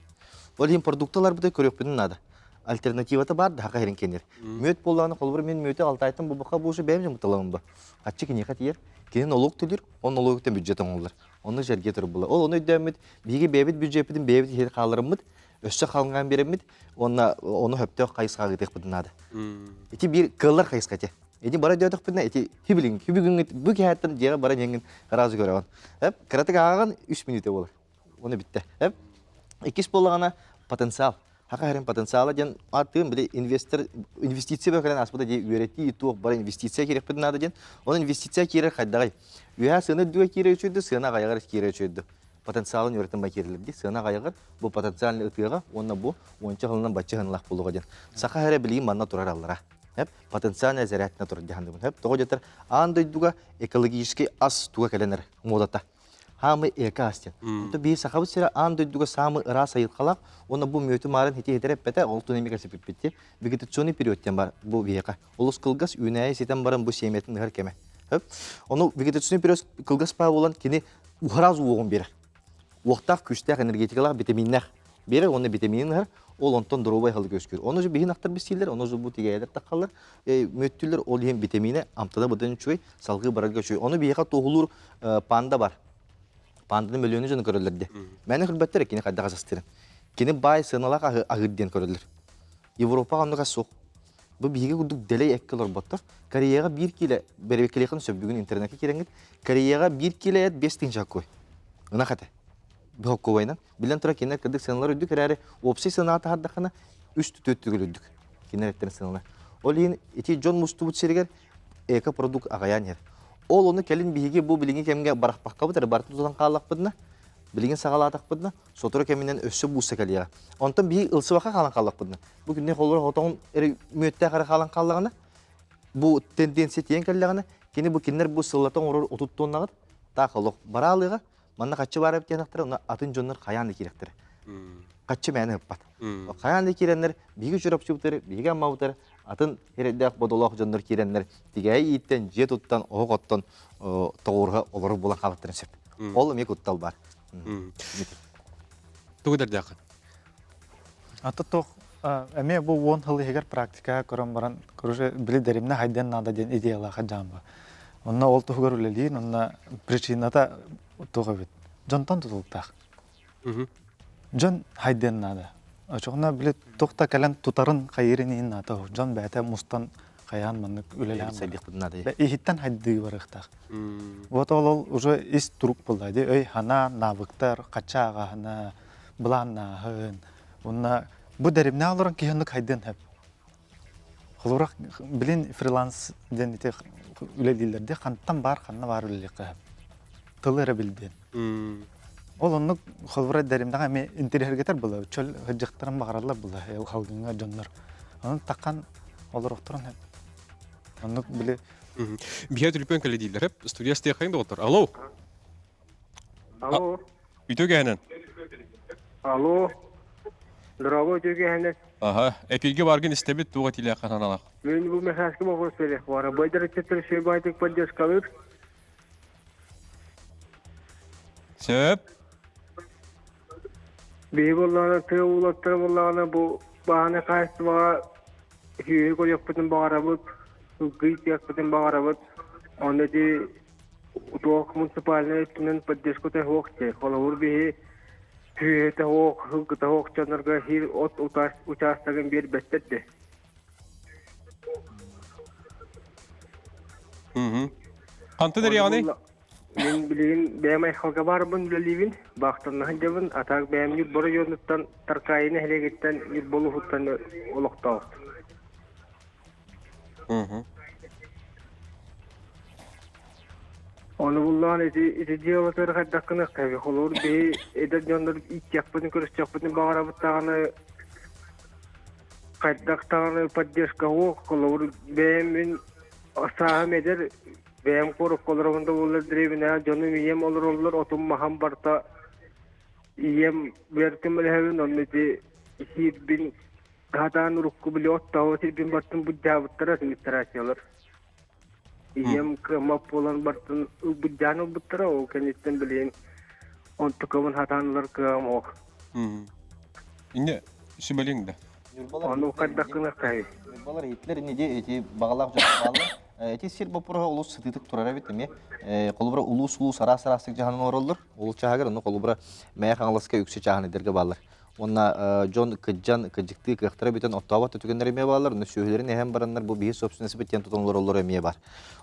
Ол иһин продукталарбыты көрүөхпүтүн наада. Альтернативата баар да хаха иһин кэннир. Мүөт буоллаҕына холобур мин мүөтү Алтайтан булбакка буолушу бэйэм дьоммут ба. Хаччы киниэхэ тиийэр. Кини нолуок төлүүр, ол нолуоктан бюджет оҥоһуллар. Онно сэргиэ турар буолла. Ол ону өйдөөммүт, биһиги бэйэбит бюджеппитин бэйэбит иһэр хаалларыммыт, өссө халыҥаан биэрэммит уонна ону сөптөөх хайысхаҕа ыытыахпытын наада. Ити биир кыаллар хайысха ити. Ити бара диэтэхпинэ ити хибилин хибигиҥҥит бу киһээттэн дьиэҕэ баран иһэҥҥин сразу көрөҕүн. Эп кыратык ааҕан үс мүнүүтэ буолар. Оны бүттэ. Эп иккис буоллаҕына потенциал. Хаха хэрин потенциала диэн ааттыын били инвестор инвестиция бөкөлөн ааспыта дии үөрэтии туох бары инвестиция киирэхпитин наада диэн. Оны инвестиция киирэр хайдаҕый? Үөһээ сыана үрдүгэ киирэр үчүгэй сыана аҕайаҕар киирэр үчүгэй потенциалын үөрэтэн бакирлэр дии сыана аҕайаҕар бу потенциальный ытыаҕа уонна бу уонча сылынан бачча сыаналаах буолуоҕа диэн саха эрэ билигин манна турар аллара хэп потенциальная зарядна турар дьаһандыбын хэп тоҕо диэтэр аан дойдуга экологический ас туга кэлэн эрэ муодата хаамы эко ас диэн онто биһи сахабыт сирэ аан дойдуга саамы ыраас айылҕалаах уонна бу мүөтү маарын хити хитэр эппэтэ ол туна эмиэ кэлсиппиппит вегетационный период диэн бар бу биһиэхэ олус кылгас үүнээйи ситэн баран бу сиэмэтин ыһар кэмэ ону вегетационный период кылгас паа буолан кини уһараас уоҕун биэрэр. Уохтаах, күүстээх, энергетикалаах, витаминнээх биэрэр уонна витаминин ыһар, ол онтон доруобай аһылык үөскүүр. Ону же биһин ахтар бисииллэр, ону же бу тигээйэлэр таххаллар, мүөттүүллэр, ол иһин витаминэ амтана быдан үчүгэй, салгыы барарга үчүгэй. Ону биһиэхэ туоһулуур панда бар. Панданы мөлүйүөнү дьону көрөллөр де. Мээнэ көрбөттөр кини хайдах асастырын. Кини баай сыаналаах аһыыр диэн көрөллөр. Европаҕа оннук ас суох. Бу биһиги курдук дэлэй эккэ олорботтор. Кореяҕа биир киилэ бэрэбиэркэлиэххин сөп бүгүн интернеккэ киирэҥҥит. Кореяҕа биир киилэ эт 5 тыһыынча кой. Ынах этэ. Бөхөккубайынан. Билэн турар кинилэр кырдык сыаналар үрдүк эрээри уопсай сыанаҕа таһардаххына үс түөрт төгүл үрдүк. Кинилэр эттэрин сыаналар. Ол иһин ити дьон мустубут сиригэр эко-продукт аҕайаан иһэр. Ол ону кэлин биһиги бу билиҥҥи кэмҥэ барахпаккабыт эрэ барытын тутан хааллахпытына, билигин саҕалаатахпытына, сотору кэминэн өссө буусса кэлиэҕэ. Онтон биһи ылсыбакка хаалан хааллахпытына, бу күннэ холлор хотоҕун эрэ мүөттээх эрэ хаалан хааллаҕына, бу тенденция тиийэн кэллэҕинэ, кини бу кинилэр бу сыллата оҥорор 30 тоннаҕыт таах олох бараалыаҕа, манна хаччы баар эбит диэн ахтара, атын дьоннор хайаан да киирэхтэрэ. Хаччы мээнэ ыппат. Хайаан да киирэннэр биһиги Чурапчыбытыр, биһиги Аммабытыр атын эрэйдээх бодолоох дьоннор киирэннэр тигээйи ииттэн, дьиэ туттан, оһох оттон тоҕуоруһа олорор буолан хаалыттарын сөп. Ол эмиэ куттал бар.
Тугу дэрдээххин?
Ата тох эмиэ бу уон сыл иһигэр практика көрөн баран, короче, били дэримнэ хайдыан наада диэн идеялаах дьаамба. Онно ол туһугар үлэлиин, онно причината туох эбит? Дьонтон тутулуктаах. Дьон хайдыан наада. Очоҕуна били туох да кэлэн тутарын хайыырын иһин наада. Дьон бэйэтэ мустан хайаан маннык үлэлээн
сайдыахпытын наада.
Иһиттэн хайдыы барыахтаах. Вот ол ол уже ис турук буолла ди өй хана навыктар хача ааҕаһына былааннааһын уонна бу дэримнэ олорон киһи оннук хайдыан сөп. Холобура билин фриланс диэн ити үлэлииллэр хантан баар ханна баар үлэлиэххэ сөп. Тылы эрэ билдиэн. Ол оннук холобура дэримнэҕэ эмиэ интэриэһиргэтэр була чөл сылдьыахтарын баҕараллар була халгыҥҥа дьоннор. Онон такхан олоруохтарын сөп. Оннук били
Биһэ түлүпүөн кэлэ дииллэр. Студия стехайын доҕоттор. Алло.
Алло.
Үтүө кэһэнэн.
Алло. Здорово, үтүө кэһэнэн.
Аха, эпирге баргын истэбит туға тилээх хананалах.
Мен бу мехаски вопрос берех бара. Байдar четтер шөй поддержкалыр.
Сөп.
Биһи боллаҕына тыа уулаттара боллаҕына бу бааны хаһаайыстыбаҕа сүөһү көрүөхпүтүн баҕарабыт, сылгы иитиэхпитин баҕарабыт. Онно ити туох муниципальнай өттүнэн поддержката суох дии. Холобур биһи сүөһүтэ суох, сылгыта суох дьоннорго сир от учаастагын биэрбэттэр дии.
Хантан эрияҕыный?
Мин билигин бэйэм айхалга баарбын үлэлиибин, баахтанна сылдьабын, а так бэйэм Ньурба оройуонуттан Таркаайы нэһилиэгиттэн Ньурба улууһуттан олохтоох. Ону буллаҕын ити ити дьыалатыгар хайдах гыныахха Холобур биһи эдэр дьоннор иитиэхпитин, көрүстүөхпүтүн баҕарабыт даҕаны хайдах даҕаны поддержка суох. Холобур бэйэм мин сааһым эдэр Бэйэм куоракка олоробун да буоллар дэриэбинэҕэ дьонум ийэм олороллор, отум-маһым барыта ийэм бэртим үлэһэбин, онно ити сиирбин сатаан урукку били оттообут сирбин бартын былдьаабыттара администрациялар. Ийэм кыаммат буолан бартын былдьаан ылбыттара, ол кэнниттэн билигин онтукабын сатаан ылар кыаҕым суох.
Инне сүбэлиҥ да.
Ону хайдах гыныаххай?
Ньурбалар иһиттилэр ини дии ити баҕалаах дьон бааллар. Ити сир боппуруоһа олус сытыытык турар эбит эмиэ. Холобура улуус-улуус араас-араастык дьаһанан олороллор. Улуус чааһыгар онно холобура Мэйэ Хаҥаласка үксэ чааһынайдарга бааллар. Уонна дьон кыдьан, кыдьыктыы кыахтара бүтэн оттообот да түгэннэр эмиэ бааллар. Онно сүөһүлэрин эһэн бараннар бу биһи собственностьбыт диэн тутан олороллоро эмиэ бар.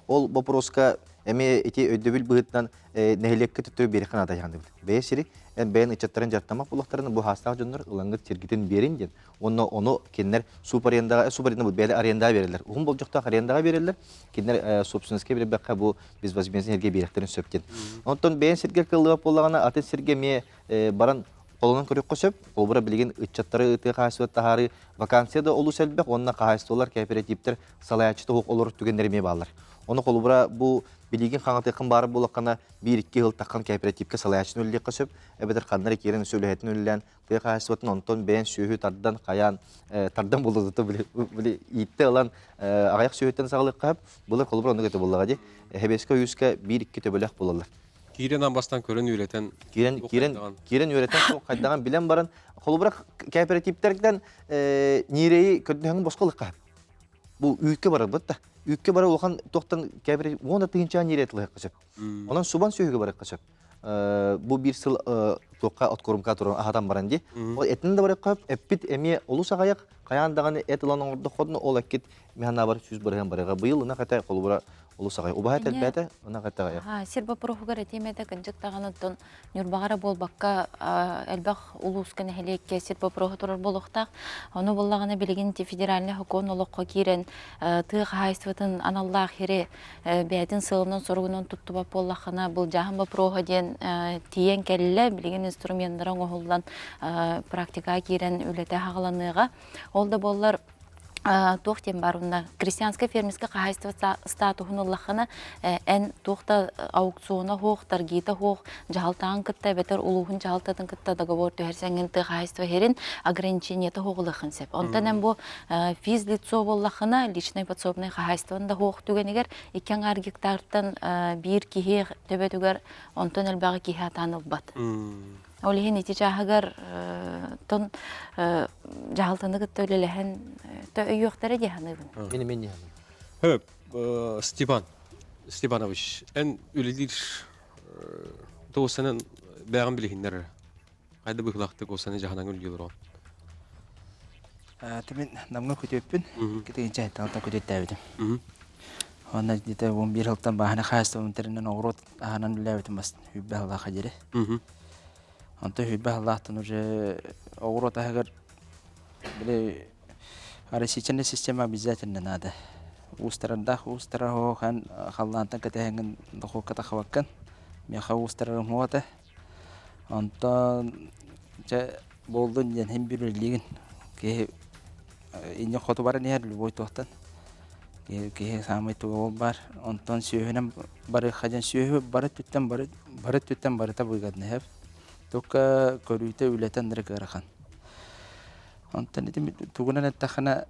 Ол боппуруоска эмиэ ити өйдөбүл быһыытынан нэһилиэккэ төттөрү биэриэххэ наада дьаһанныбыт. Бэйэ сири эн бэйэн ыччаттарын дьарыктаммат буоллахтарына бу хаастаах дьоннор ылаҥҥыт сиргитин биэрин диэн. Уонна ону кинилэр субарендаҕа субаренда бу бэйэлэр арендаҕа биэрэллэр. Уһун болдьохтоох арендаҕа биэрэллэр. Кинилэр собственностька биэрбэххэ бу безвозмездный сиргэ биэриэхтэрин сөп диэн. Онтон бэйэн сиргэр кыаллыбат буоллаҕына атын сиргэ эмиэ баран холонон көрүөххэ сөп. Холобура билигин ыччаттары тыа хаһаайыстыбата таһаарыы вакансия да олус элбэх уонна хаһаайыстыбалар, кооперативтэр салайааччы тоһук олорор түгэннэр эмиэ бааллар. Ону холобура бу билигин хаҥатыаххын баар буоллаххына биир-икки сыл таххан кооперативка салайааччыны үлэлиэххэ сөп, эбэтэр ханна эрэ киирэн өссө үлэһитин үлэлээн тыа хаһаайыстыбатын онтон бэйэн сүөһү тардан хайаан тардан булдуту били били ииттэ ылан аҕыйах сүөһүттэн саҕалыахха сөп. Былыр холобура оннук этэ буоллаҕа дии. Эһэбиэскэ ойууска биир-икки төбөлөөх буолаллар.
Киирэн амбастан көрөн үөрэтэн
киирэн киирэн киирэн үөрэтэн суох хайдаҕын билэн баран холобура кооперативтэртэн ньирэйи көрдөһөҥ босхо ылыахха сөп. Бу үүккэ барарбыт да. Үүккэ барар улахан туохтан кээбир уон тыһыынча ньирэйи ылыахха сөп. Онон субан сүөһүгэ барыахха сөп. Бу биир сыл туохха откорумка туран аһатан баран дии. Ол этин да барыахха сөп. Эппит эмиэ олус аҕыйах. Хайаан даҕаны эт ылан оҥордоххотуна ол эккит механабар 100% барыаҕа. Быйыл ынах этэ холобура олус аҕай. Убаһа эт элбээтэ, ынах этэ аҕыйах.
Сир боппуруоһугар этиэм этэ кырдьык даҕаны оттон Ньурбаҕа эрэ буолбакка, элбэх улууска, нэһилиэккэ сир боппуруоһа турар буолуохтаах. Ону буллаҕына билигин федеральнай сокуон олоххо киирэн, тыа хаһаайыстыбатын аналлаах сири бэйэтин сыалынан-соругунан туттубат буоллаххына, былдьааһын боппуруоһа диэн тиийэн кэллэ. Билигин инструменнара оҥоһуллан, практикаҕа киирэн үлэтэ саҕаланыаҕа. Ол да буоллар, Туох диэн баар уонна крестьянскай фермерскэй хаһаайыстыба статуһун ыллаххына, эн туох да аукциона суох, торгита суох дьаһалтаҕын кытта эбэтэр улууһун дьаһалтатын кытта договор түһэрсэҥҥин тыа хаһаайыстыба иһэрин ограничениета суох ылыаххын сөп. Онтон эн бу физлицо буоллаххына, личнай подсобнай хаһаайыстыбан да суох түгэнигэр икки аҥаар гектартан биир киһи төбөтүгэр онтон элбэҕи киһи атаан ылбат. Ол иһин ити чааһыгар тон дьаһалтаны кытта үлэлэһэн өйүөхтэрэ дии саныыбын.
Мин мен дии саныыбын.
Хөп, Степан Степанович, эн үлэлиир тоосанан бэҕин билиһиннэр хайда быһылаахтык осаны жаһанан үлэлиир олорон.
Мин намга күтүөппүн, китигинчэ талта күтүөттээбитим. Онно где-то 11 сылтан бааһына хаһаайыстыбам тэринэн оҕуруот аһынан үлэлээбитим бас сүүрбэ сыллаахха диэри. Онтон сүүрбэ сыллаахтан уже оҕуруот аһыгар били растительная система обязательно надо. Уустарардаах уустара хан халлаантан кэтэһэҥҥин дохуокка тахабаккын. Миэхэ уустарарым суох этэ. Онтон дьэ буоллун диэн иһин биир үлэлиигин. Киһи инньэ хоту баран иһэр любой туохтан. Киһи, киһи саамай туга ол баар. Онтон сүөһүнэн барыахха диэн сүөһү бары өттүттэн бары бары өттүттэн барыта выгодно иһэр. Только көрүүтэ үлэтэ ынырык ыарахан. Онтон ити тугунан эттэххинэ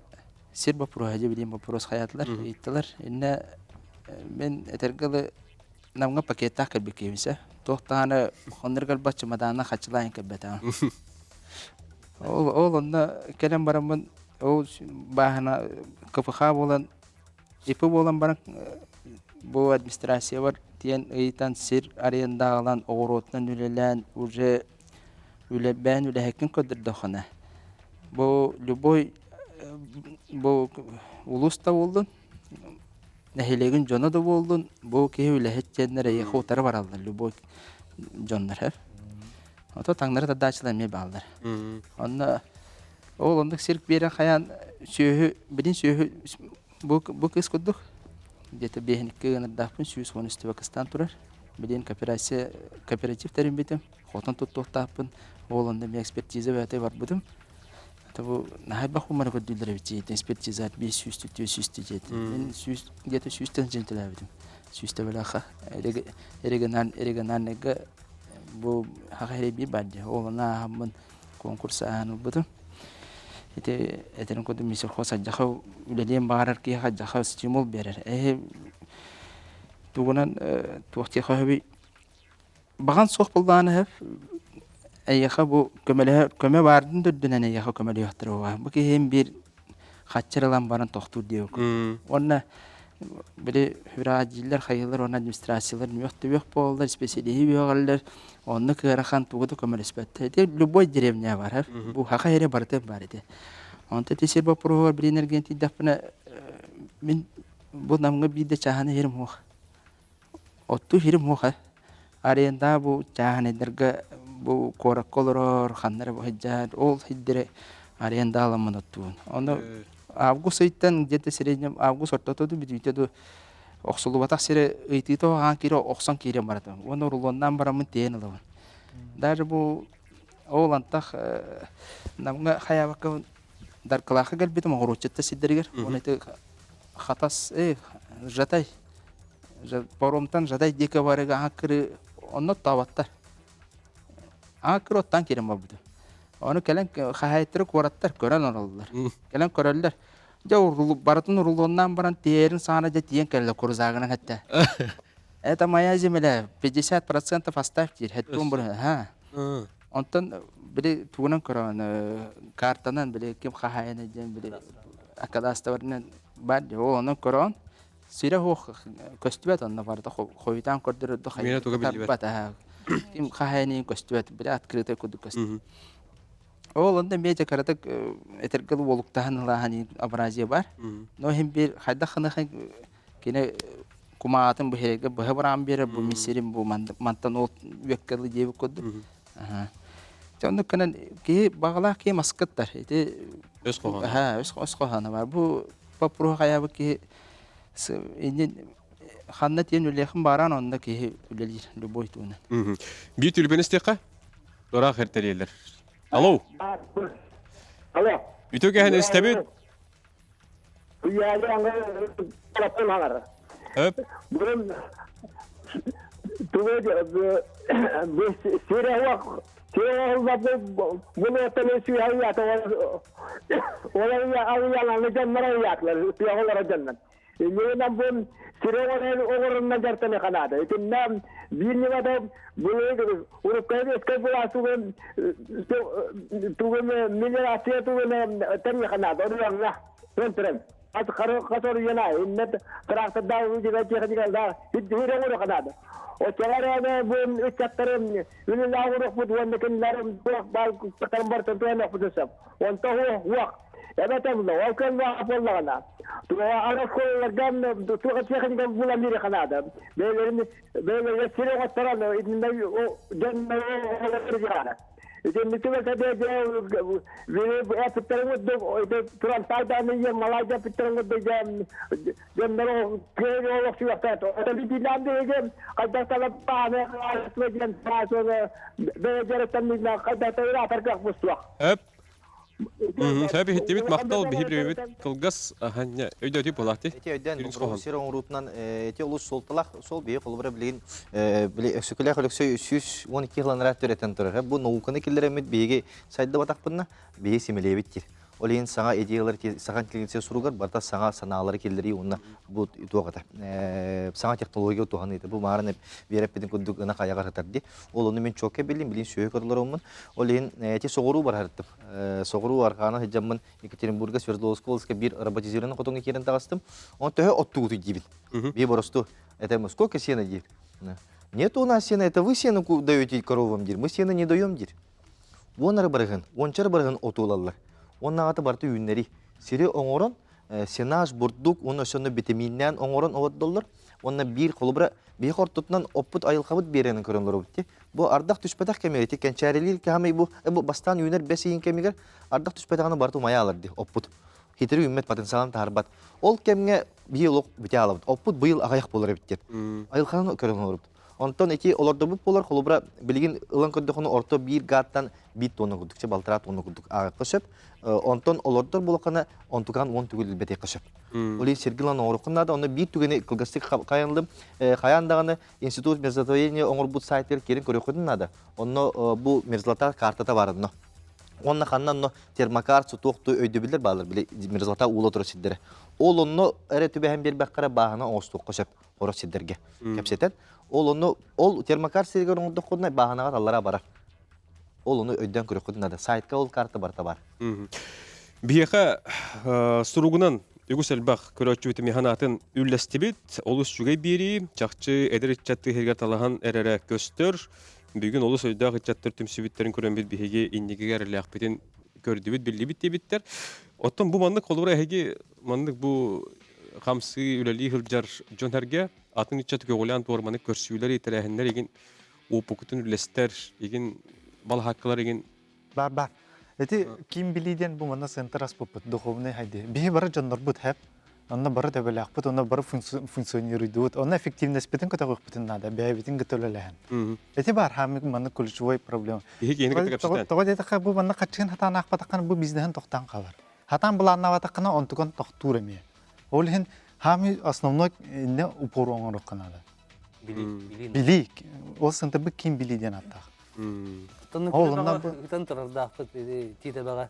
сир боппуруоһа дьэ билигин боппуруос хайаатылар, ыйыттылар. Иннэ мин этэргэ дылы Намҥа пакеттаах кэлбит киһибин Туох даҕаны хоннор кэлбэт чымадаана хаччылаан кэлбэтэҕим. Ол, ол онно кэлэн бараммын ол бааһына КПХ буолан ИП буолан баран бу администрациябар тиийэн ыйытан сир арендааҕылаан оҕуруотунан үлэлээн уже үлэбээн үлэһиккин көрдөрдөххүнэ бу любой бу улуус да буоллун нэһилиэгин дьоно да буоллун, бу киһи үлэһит диэннэр эйиэхэ утары бараллар, любой дьоннор һэр. Ото таҥнары тардааччылар эмиэ бааллар. Онно ол оннук сир биэрэн хайаан сүөһү, билин сүөһү бу, бу кыс курдук где-то биэһиниккэ ыанардаахпын 110 үстүбэ кыстаан турар. Билин кооперация, кооператив тэрийбитим, хотон туттуохтаахпын, ол онно эмиэ экспертиза бэйэтэ барбытым. Бу наһаа элбэх умары көрдүүллэр эбит дии экспертизат 500 400 диэтим. Мин сүүс где-то сүүстэн дьин төлөөбүтүм. Сүүстэ бэлэхэ региональ региональныйга бу хаха биир бар дии. Ол онно ааһаммын конкурс ааһан ылбытым. Ити этэрин курдук мисерхоз адьаха үлэлиэн баҕарар киһи адьаха стимул биэрэр. Эһи тугунан туох диэхэ сөбүй Баҕан суох буоллаҕына сөп, эйиэхэ бу көмөлөһө көмө баардын да үрдүнэн эйиэхэ көмөлөһүөхтэрэ буолуо. Бу киһим биир хаччыр ылан баран тохтуур диэбиккин. Уонна били үрэҕэдьииллэр, хайыылар уонна администрациялар нүөх-түбүөх буолаллар, исписэлииһи үөҕэллэр, оннук ыарахан тугу да көмөлөспөттөр. Ити любой деревня бар, бу хаха эрэ барыта бар ити. Онто ити сир боппуруоһугар билин эргиэн тиийдэхпинэ, мин бу Намҥа биир да чааһына иһэрим суох. Оттуу сирим суох ээ. Аренда бу чааһынайдарга бу куоракка олорор, ханна эрэ сылдьар, ол сирдэри аренда аламмын оттуубун. Ону август ыйтан где-то среднем август ортото дуу, бүтүүтэ дуу охсуллубатах сири ыйтыыта аҕаан киирэ охсон киирэн баратым. Уонна рулоннаан бараммын тиэйэн ылабын. Даже бу ол антах Намҥа хайаабакка Даркылаахха кэлбитим оҕуруотчуттар сирдэригэр. Уонна ити Хатас, Жатай Паромтан Жатай диэки барыга аакыры онно оттооботтор. Аакыры оттоон киирэн барбыта. Ону кэлэн хаһаайыттары куораттар көрөн олороллор. Кэлэн көрөллөр. Дьэ барытын урулуоннаан баран тиэрин саана дьэ тиийэн кэллэ курзаагынан этте. Это моя земля, 50% оставь диир. Хэттуун бу. Онтон били тугунан көрөҕүн картанан били ким хаһаайына диэн били кадастроварынан баар дии. Ол онон көрөҕүн сирэ суох көстүбэт онно барыта хойутаан көрдөрөр да
Миэнэ туга биллибэт.
Ким хаһаайынын көстүбэт били открытый курдук көстүбэт. Ол онно эмиэ дьэ кыратык этэргэ уолуктаһан ылааһын абразия бар. Но иһин биир хайдах хыныхын кини кумаатын бу сиргэ быһа бараан биэрэр бу мин сирим бу мантан ол үөккэ дылы диэбит курдук. Дьэ оннук гынан киһи баҕалаах киһи маскыттар. Ити
өс хоһооно.
Өс хоһооно бар. Бу боппуруоһу хайаабыт киһи иннин ханна тиийэн үлэлиэхин бааран онно киһи үлэлиир любой туунан.
Биир түлүбэн истиэххэ? Ыраах эртэлиэлэр. Алло.
Алло.
Үтүө кэһэн истэбит.
Туйаали аңы тарапын хаҥар.
Өп.
Бұрын тугу сире
Өп. Сөп иһиттибит махтал биһи биремит кылгас аханья өйдөтү булаати.
Эти өйдөн сир оҥоруутунан эти олус суолталаах сол биһи холобура билигин били Өксөкүлээх Өлөксөй 112 хыланара төрөтөн турар. Бу науканы киллэреммит биһиги сайдыбатахпынна биһи симэлиэбит диир. Ол иһин саҥа идеялар саха интеллигенция суругар барыта саҥа санаалары киллэрии уонна бу туох этэ саҥа технология туһаныыта бу маарын биэрэппитин курдук ынах айаҕар сытар дии. Ол ону мин чуокка биллим, билин сүөһү көрөлөрөммун. Ол иһин эти соҕуруу барарыттым. Соҕуруу арҕаана сылдьаммын Екатеринбурга Свердловскай областка биир роботизированный хотоҥҥо киирэн таҕыстым. Он төһө оттугутуй диибин. Бии боросту это сколько сена диир. Нет у нас сена, это вы сену даете коровам диир. Мы сено не даем диир. Уон ары барыһын, уонча барыһын отуулаллар. Уоннаҕата барыта үүннэри. Сири оҥорон, сенаж, бурдук уонна өссө битэмииннээн оҥорон олордоллор. Уонна биир холобура биһиги ортотунан оппут айылҕабыт биэрэнин көрөн олоробут дии. Бу ардах түспэтэх кэмигэр ити кэнчээрилиир кэһэмэй бу бу бастаан үүнэр бэс ыйын кэмигэр ардах түспэтэҕинэ барыта умайа алар дии оппут. Хитири үүммэт потенциалын таһарбат. Ол кэмҥэ биһи олох бүтэ аалабыт. Оппут быйыл аҕыйах буолар эбит диэн. Айылҕаны көрөн олоробут. Онтон ити олордорбут буолар, холобура, билигин ылан көрдөххүнэ орто биир гааттан биир тонна курдук, чэ балтараа тонна курдук ааҕыахха сөп. Онтон олордор буолаххына онтукаан уон түгүл илбэтиэххэ сөп. Ол иһин сирги ылан оҥоруоххун наада. Онно биир түгэни кылгастык хайанлым. Хайаан даҕаны Институт мерзлотоведения оҥорбут сайтыгар киирэн көрүөххүтүн наада. Онно бу мерзлота картата баар онно. Уонна ханна онно термокарт сутуохту өйдөбүллэр бааллар били мерзлота уула турар сирдэрэ. Ол онно эрэ түбэһэн биэрбэххэ эрэ бааһына оҥостуохха сөп. Хорох сирдэргэ кэпсэтэн. Ол онно ол термокарт сиригэр оҥордоххуна бааһынаҕа аллара барар. Ол ону өйдөөн көрүөххүтүн наада. Сайтка ол карта барыта бар.
Биһиэхэ суругунан үгүс элбэх көрөөччүбүт механатын үллэстибит. Олус үчүгэй биэрии, чахчы эдэр ыччат тыһыгар талаһан эрэрэ көстөр. Бүгүн олус өйдөөх ыччаттар түмсүбүттэрин көрөммүт биһиги инникигэ эрэлээхпитин көрдүбүт, биллибит диэбиттэр. Оттон бу маннык холобура эһиги маннык бу хамсыы үлэлии сылдьар дьон сэргэ атын ыччат көҕүлээн туорманы көрсүүлэр тэрээһиннэр игин уопукутун үллэстэр игин балаһааккалар игин
Бар бар. Эти ким билии диэн бу манна центр аспыппыт духовный хайди. Биһи бары дьоннорбут хэп. Онно бары төбөлөөхпүт, онно бары функционируйдубут. Онно эффективностьпытын көтөҕүөхпүтүн наада, бэйэбитин кытта үлэлэһэн. Эти бар хаамык манна ключевой проблема.
Биһи киһини кытта кэпсэтэн.
Тоҕо диэтэххэ бу манна хаччыгын хатаан аахпатаххына бу бизнеһин тохтоон хаалар. Хатаан былааннаабатаххына онтукан тохтуур эмиэ. Ол иһин хаамыы основной инне упор оҥоруохха наада.
Билии.
Билии. Ол сынтырбыт ким билии диэн ааттаах.
Ол онно ытан турардаахпыт тиитэбэҕэ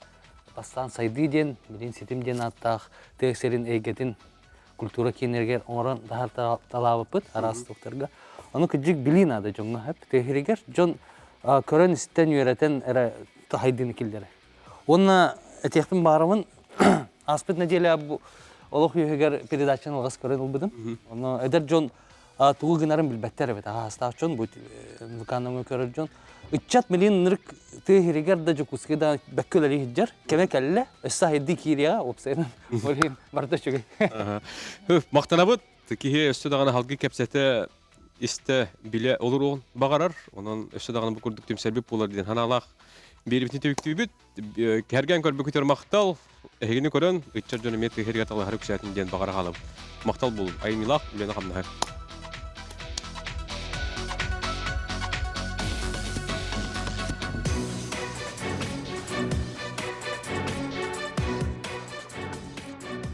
бастаан сайдыы диэн, билин ситим диэн ааттаах тыа сирин эйгэтин культура кииннэригэр оҥорон таһаарталаабыппыт араас туохтарга. Ону кырдьык билии наада дьоҥҥо хөп тыа дьон көрөн истэн үөрэтэн эрэ хайдыыны киллэрэр. Уонна этиэхпин баарабын ааспыт нэдиэлэ бу олох үөһүгэр передачаны алҕас көрөн ылбытым. Онно эдэр дьон тугу гынарын билбэттэр эбит. Аастаах дьон бу вканаҥа көрөр дьон. Ыччат билин нырык тыа иһигэр да Дьокуускай да бэккэ үлэлии сылдьар. Кэмэ кэллэ. Өссө хайдыы киириэҕэ уопсайынан. Ол иһин барыта үчүгэй.
Махтанабыт. Киһи өссө даҕаны халгы кэпсэтэ истэ билэ олоруон баҕарар. Онон өссө даҕаны бу курдук түмсэрбит буолар диэн санаалаах биэрибитин түбүктүүбүт. Кэргэн көрбүкүтүгэр махтал. Эһигини көрөн, ыччат дьон эмиэ тыһырга талаһар үксээтин диэн баҕара хаалабыт. Махтал буолун. Айымньылаах үлэни хамнаһар.